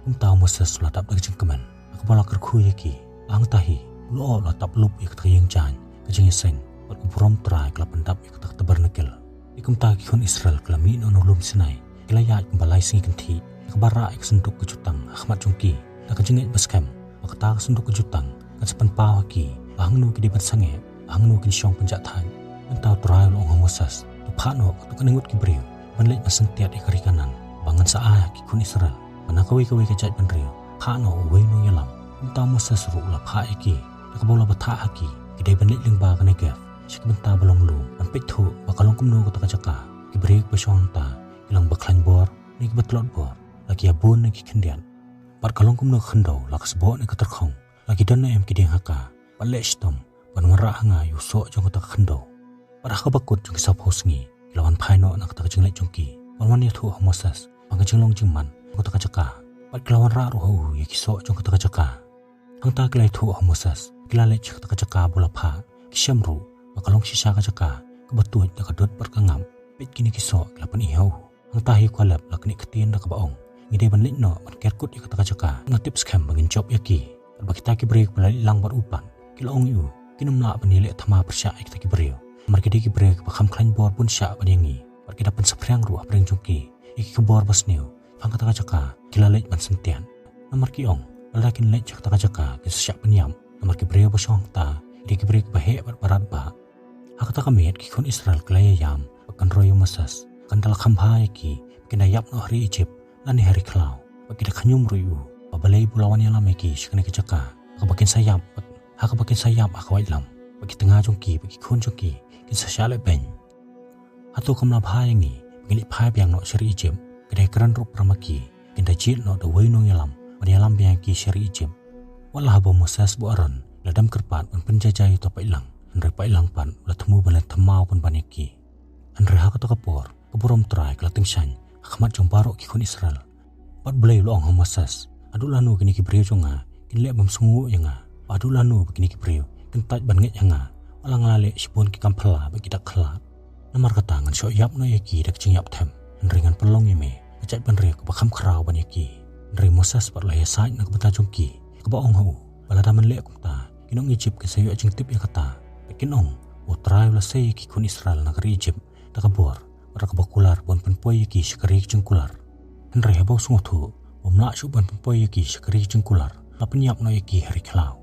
Kumta u Moses u la dap da ka jingkmen, ha kaba u la kyrkhu ïa ki. Hangta hi u lyoh u la tap lup ïa kata ka ïing jaiñ, ka jingïaseng, bad ka burom Trai ka la pyndap ïa kata ka tabernakel. Ïa kumta ki khun Israel ki la mih noh na u lum Sinai, ki la ïaid kumba lai sngi kynthih, ïa kaba rah ïa ka synduk ka jutang ha khmat jong ki, da ka jingngeit ba skhem ba kata ka synduk ka jutang kan sa pynpaw ha ki ba hangno ki dei ban sangeh, ba hangno kin shong pynjah thait. Nangta U Trai u la ong ha Moses, to phah noh katto katne ngut ki briew ban leit ban syntiat ïa ka ri Kanaan, ba ngan sa ai ha ki khun Israel. Ba na kawei kawei ka jaitbynriew phah noh uwei u nongïalam. Kumta u Moses ruh u la phah ïa ki, da kaba u la bthah ha ki, ki dei ban leit lyngba ka Negev sha ki bynta ba long lum, ban peit thuh ba ka long kumno kata ka jaka. Ki briew kiba shong hangta ki long ba khlaiñ bor ne kiba tlot bor, la ki ïabun ne ki khyndiat, bad ka long kumno ka khyndew, la ka sboh ne ka tyrkhong, la ki don ne em ki dieng ha ka, bad leh shitom ban wanrah ha nga ïa u soh jong kata ka khyndew. Bad ha kaba kut jong ki saphew sngi ki la wan phai noh na kata ka jingleit jong ki, ban wan ïathuh ha Moses ba ka jinglong jingman jong kata ka jaka, bad ki la wanrah ruh ha u ïa ki soh jong kata ka jaka. Hangta ki la ïathuh ha Moses, ki la leit sha kata ka jaka ba u la phah, ki shem ruh ba ka long shisha ka jaka kaba tuid da ka dud bad ka ngap. Peit, kine ki soh ki la pyni ha u. Hangta hi u Kaleb u la knieh ktien da kaba ong, ngi dei ban leit noh ban ker kut ïa kata ka jaka, nga tip skhem ba ngin jop ïa ki. Bad ba kita ki briew kiba la leit lang bad u pat ki la ong ïa u, kin ym lah ban ïaleh thma pyrshah ïa kita ki briew, namar ki dei ki briew kiba kham khlaiñ bor bun shah ban ïa ngi, bad ki da pynsaphriang ruh hapdeng jong ki ïa ki khubor basniew shaphang kata ka jaka ki la leit ban syntiat. Namar ki ong, lada kin leit sha kata ka jaka kin sa shah pynïap, namar ki briew ba shong hangta ki dei ki briew kiba heh bad ba radbah. Ha kata ka miet ki khun Israel ki la ïaïam bad kin roi ïa u Moses, kan da la kham bha ïa ki ba kin da ïap noh ha ri Ijipt lane ha ri khlaw. Bad ki da khñium ruh ïa u ba balei ba u la wan ïalam ïa ki sha kane ka jaka ha kaba kin sa ïap, ha kaba kin sa ïap ha ka waitlam, bad ki tnga jong ki bad ki khun jong ki kin sa shah lehbeiñ. Hato kam la bha ïa ngi ba ngin leit phai biang noh sha ri Ijipt? Ka dei kren ruh para ma ki, kin da jied noh da uwei u nongïalam ban ïalam biang ïa ki sha ri Ijipt. Wat la haba u Moses bad u Aaron ki la dem kyrpad ban pynjaijai ïa uta u paidlang, hynrei u paidlang pat u la thmu ban len thymmai pynban ïa ki. Hynrei ha kata ka por ka burom Trai ka la tyngshaiñ ha khmat jong baroh ki khun Israel. Bad U Blei u la ong ha u Moses, haduh lano kine ki briew jong nga kin leh bym sngewnguh ïa nga? Bad haduh lano ba kine ki briew kin tait ban ngeit ha nga, wat la nga la leh shibun ki kam phylla bad ki dak khyllah? Namar kata ngan shoh ïap noh ïa ki da ka jingïap them, hynrei ngan pynlong ïa me ka jaitbynriew kaba kham khraw ban ïa ki. Hynrei u Moses pat u la ïasaid na ka bynta jong ki, kaba ong ha u ba lada men leh kumta, ki nong Ijipt kin sa ïoh jingtip ïa kata, bad kin ong, U Trai u la sei ïa ki khun Israel na ka ri Ijipt da ka bor bad da kaba kular ban pynpoi ïa ki sha ka ri ka jingkular. Hynrei haba u sngewthuh ba um lah shuh ban pynpoi ïa ki sha ka ri ka jingkular, u la pynïap noh ïa ki ha ri khlaw.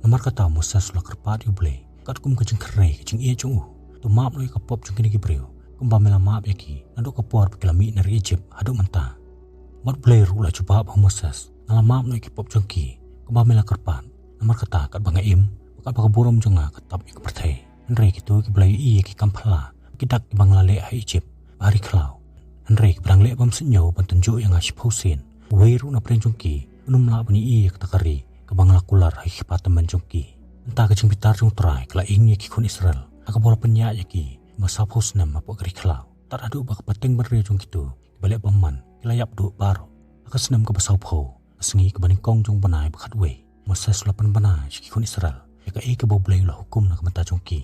Namar kata u Moses u la kyrpad ïa U Blei katkum ka jingkyrkhu ka jingïeit jong u, to map noh ïa ka pop jong kine ki briew, kumba me la map ïa ki naduh ka por ba ki la mih na ri Ijipt haduh mynta. Bad U Blei ruh u la jubab ha u Moses, nga la map noh ïa ki pop jong ki, kumba me la kyrpad. Namar kata katba nga im, bad katba ka burom jong nga ka tap ïa ka pyrthei, hynrei kito kiba la ïohi ïa ki kam phylla bad ki dak kiba nga la leh ha Ijipt bad ha ri khlaw, hynrei kiba dang leh bymsuidñiew ban tynjuh ïa nga shiphew sien, uwei ruh na pdeng jong ki un ym lah ban ïohi ïa kata ka ri kaba nga la kular ha ki kpa tymmen jong ki. Mynta ka jingbitar jong U Trai ka la ing ïa ki khun Israel, ha kaba u la pynïaid ïa ki ba sawphew snem hapoh ka ri khlaw, tad haduh ba ka pateng bynriew jong kito kiba leh bymman ki la ïap duh baroh. Ha ka snem kaba sawphew, ka sngi kaba nyngkong jong u bnai ba khatwei, u Moses u la pynbna sha ki khun Israel ïa kaei kaba U Blei u la hukum na ka bynta jong ki.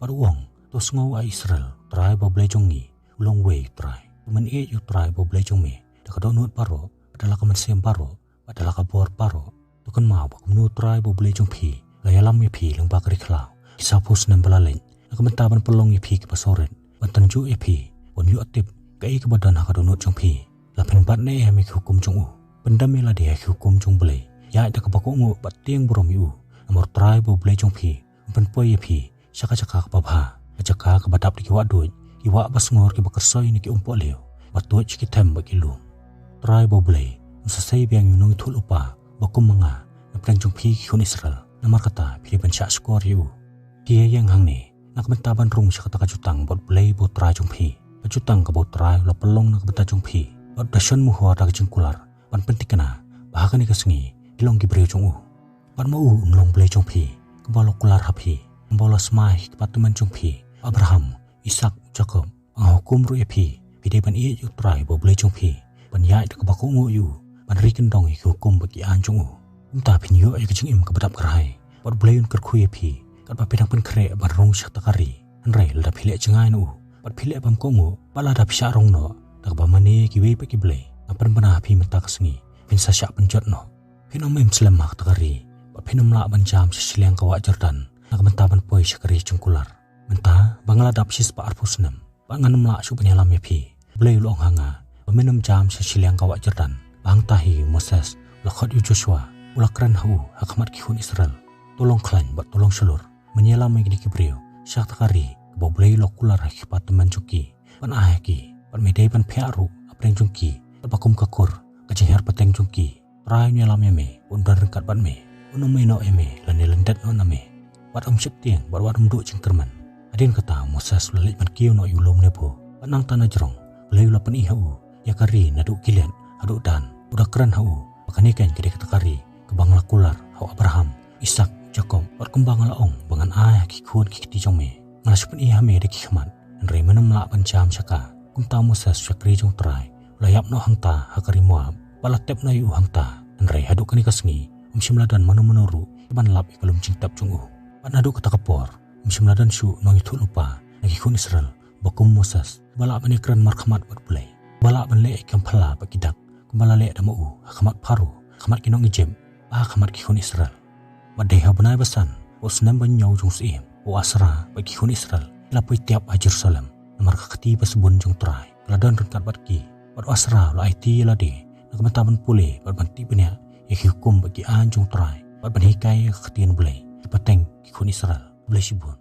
Bad u ong, to sngew, A Israel, U Trai ba U Blei jong ngi u long uwei U Trai. To men ïeit ïa U Trai ba U Blei jong me da ka dohnud baroh, bad da la ka mynsiem baroh, bad da la ka bor baroh. To kynmaw ba kumno U Trai ba U Blei jong phi u la ïalam ïa phi lyngba ka ri khlaw ki sawphew snem ba la leit, na ka bynta ban pynlong ïa phi kiba sawrit, ban tynjuh ïa phi, ban ïoh tip kaei kaba don ha ka dohnud jong phi. La phin bat ne em ïa ki hukum jong u? Pyndem ïa lade ha ki hukum jong U Blei, ïaid da kaba kohnguh bad tieng burom ïa u. Namar U Trai ba U Blei jong phi un pynpoi ïa phi sha ka jaka kaba bha, ka jaka kaba dap da ki wah duid, ki wah basngur kiba kyrsoi na ki umpohliew, ba tuid sha ki them bad ki lum. Trai ba U Blei un sa sei biang ïa u nongïathuhlypa ba kum ma nga na pdeng jong phi ki khun Israel, namar kata phi dei ban shahshkor ïa u. Phi ïa ïeng hangne na ka bynta ban rung sha kata ka jutang bad U Blei ba U Trai jong phi, ka jutang kaba U Trai u la pynlong na ka bynta jong phi, bad da shon muhur da ka jingkular ban pynthikna ba ha kane ka sngi phi long ki briew jong u. Bad ma u un long Blei jong phi, kaba u la kular ha phi, kaba u la smai ha ki kpa tymmen jong phi, Abraham, Isak, Jakob. Ba nga hukum ruh ïa phi, phi dei ban ïeit ïa U Trai ba U Blei jong phi, ban ïaid da kaba kohnguh ïa u, ban ri kyndong ïa ki hukum bad ki aiñ jong u. Kumta phin ïoh ïa ka jingim kaba dap kyrhai, bad U Blei un kyrkhu ïa phi katba phi dang pynkhreh ban rung sha kata ka ri. Hynrei lada phi leh jngai na u, bad phi leh bymkohnguh, bad lada phi shah rong noh da kaba mane ïa kiwei pat ki blei, nga pynbna ha phi mynta ka sngi, phin sa shah pynjot noh. Phin ym im slem ha kata ka ri, bad phin ym lah ban jam sha shiliang ka wah Jordan na ka bynta ban poi sha ka ri jong kular. Mynta ba nga la dap shispah arphew snem, bad ngan ym lah shuh ban ïalam ïa phi. U Blei u la ong ha nga ba men ym jam sha shiliang ka wah Jordan. Ba hangta hi u Moses u la khot ïa u Joshua, u la kren ha u ha khmat ki khun Israel: To long khlaiñ bad to long shlur, men ïalam ïa kine ki briew sha kata ka ri kaba U Blei u la kular ha ki kpa tymmen jong ki ban ai ha ki, bad me dei ban phiah ruh hapdeng jong ki, katba kum ka kur ka jinghiar pateng jong ki. Trai un ïalam ïa me, un don ryngkat bad me, un ym ïehnoh ïa me lane lyndet noh na me, wat ym sheptieng bad wat ym duh jingkyrmen. Hadien kata u Moses u la leit ban kiew noh ïa u lum Nebo, bad nangta na jrong U Blei u la pyni ha u ïa ka ri naduh Gilead haduh Dan. U da kren ha u ba kane keiñ ka dei kata ka ri kaba nga la kular ha u Abraham, Isak, Jakob, bad kumba nga la ong ba ngan ai ha ki khun ki kti jong me. Nga la shu pyni ha me da ki khmat, hynrei men ym lah ban jam sha ka. Kumta u Moses u shakri jong U Trai u la ïap noh hangta ha ka ri Moab, bad la tep noh ïa u hangta. Hynrei haduh kane ka sngi ym shym la don mano mano ruh ban lap ïa ka lum jingtep jong u. Bad naduh kata ka por ym shym la don shuh nongïathuhlypa na ki khun Israel ba kum u Moses, ba lah ban ïakren markhmat bad U Blei, ba lah ban leh ïa ki kam phylla bad ki dak, kumba la leh da ma u ha khmat Pharaoh, ha khmat ki nong Ijipt, bad ha khmat ki khun Israel. Bad dei ha u bnai ba san, ha u snem ba hynñiew jong u syiem, ha u Asra bad ki khun Israel ki la poi tiap ha Jerusalem, namar ka kti ba sbun jong U Trai ka la don ryngkat bad ki. Bad u Asra u la aiti ïa lade na ka bynta ban pule bad ban tih bniah ïa ki hukum bad ki aiñ jong U Trai, bad ban hikai ïa ka ktien U Blei ha ki pateng ki khun Israel. Khublei shibun.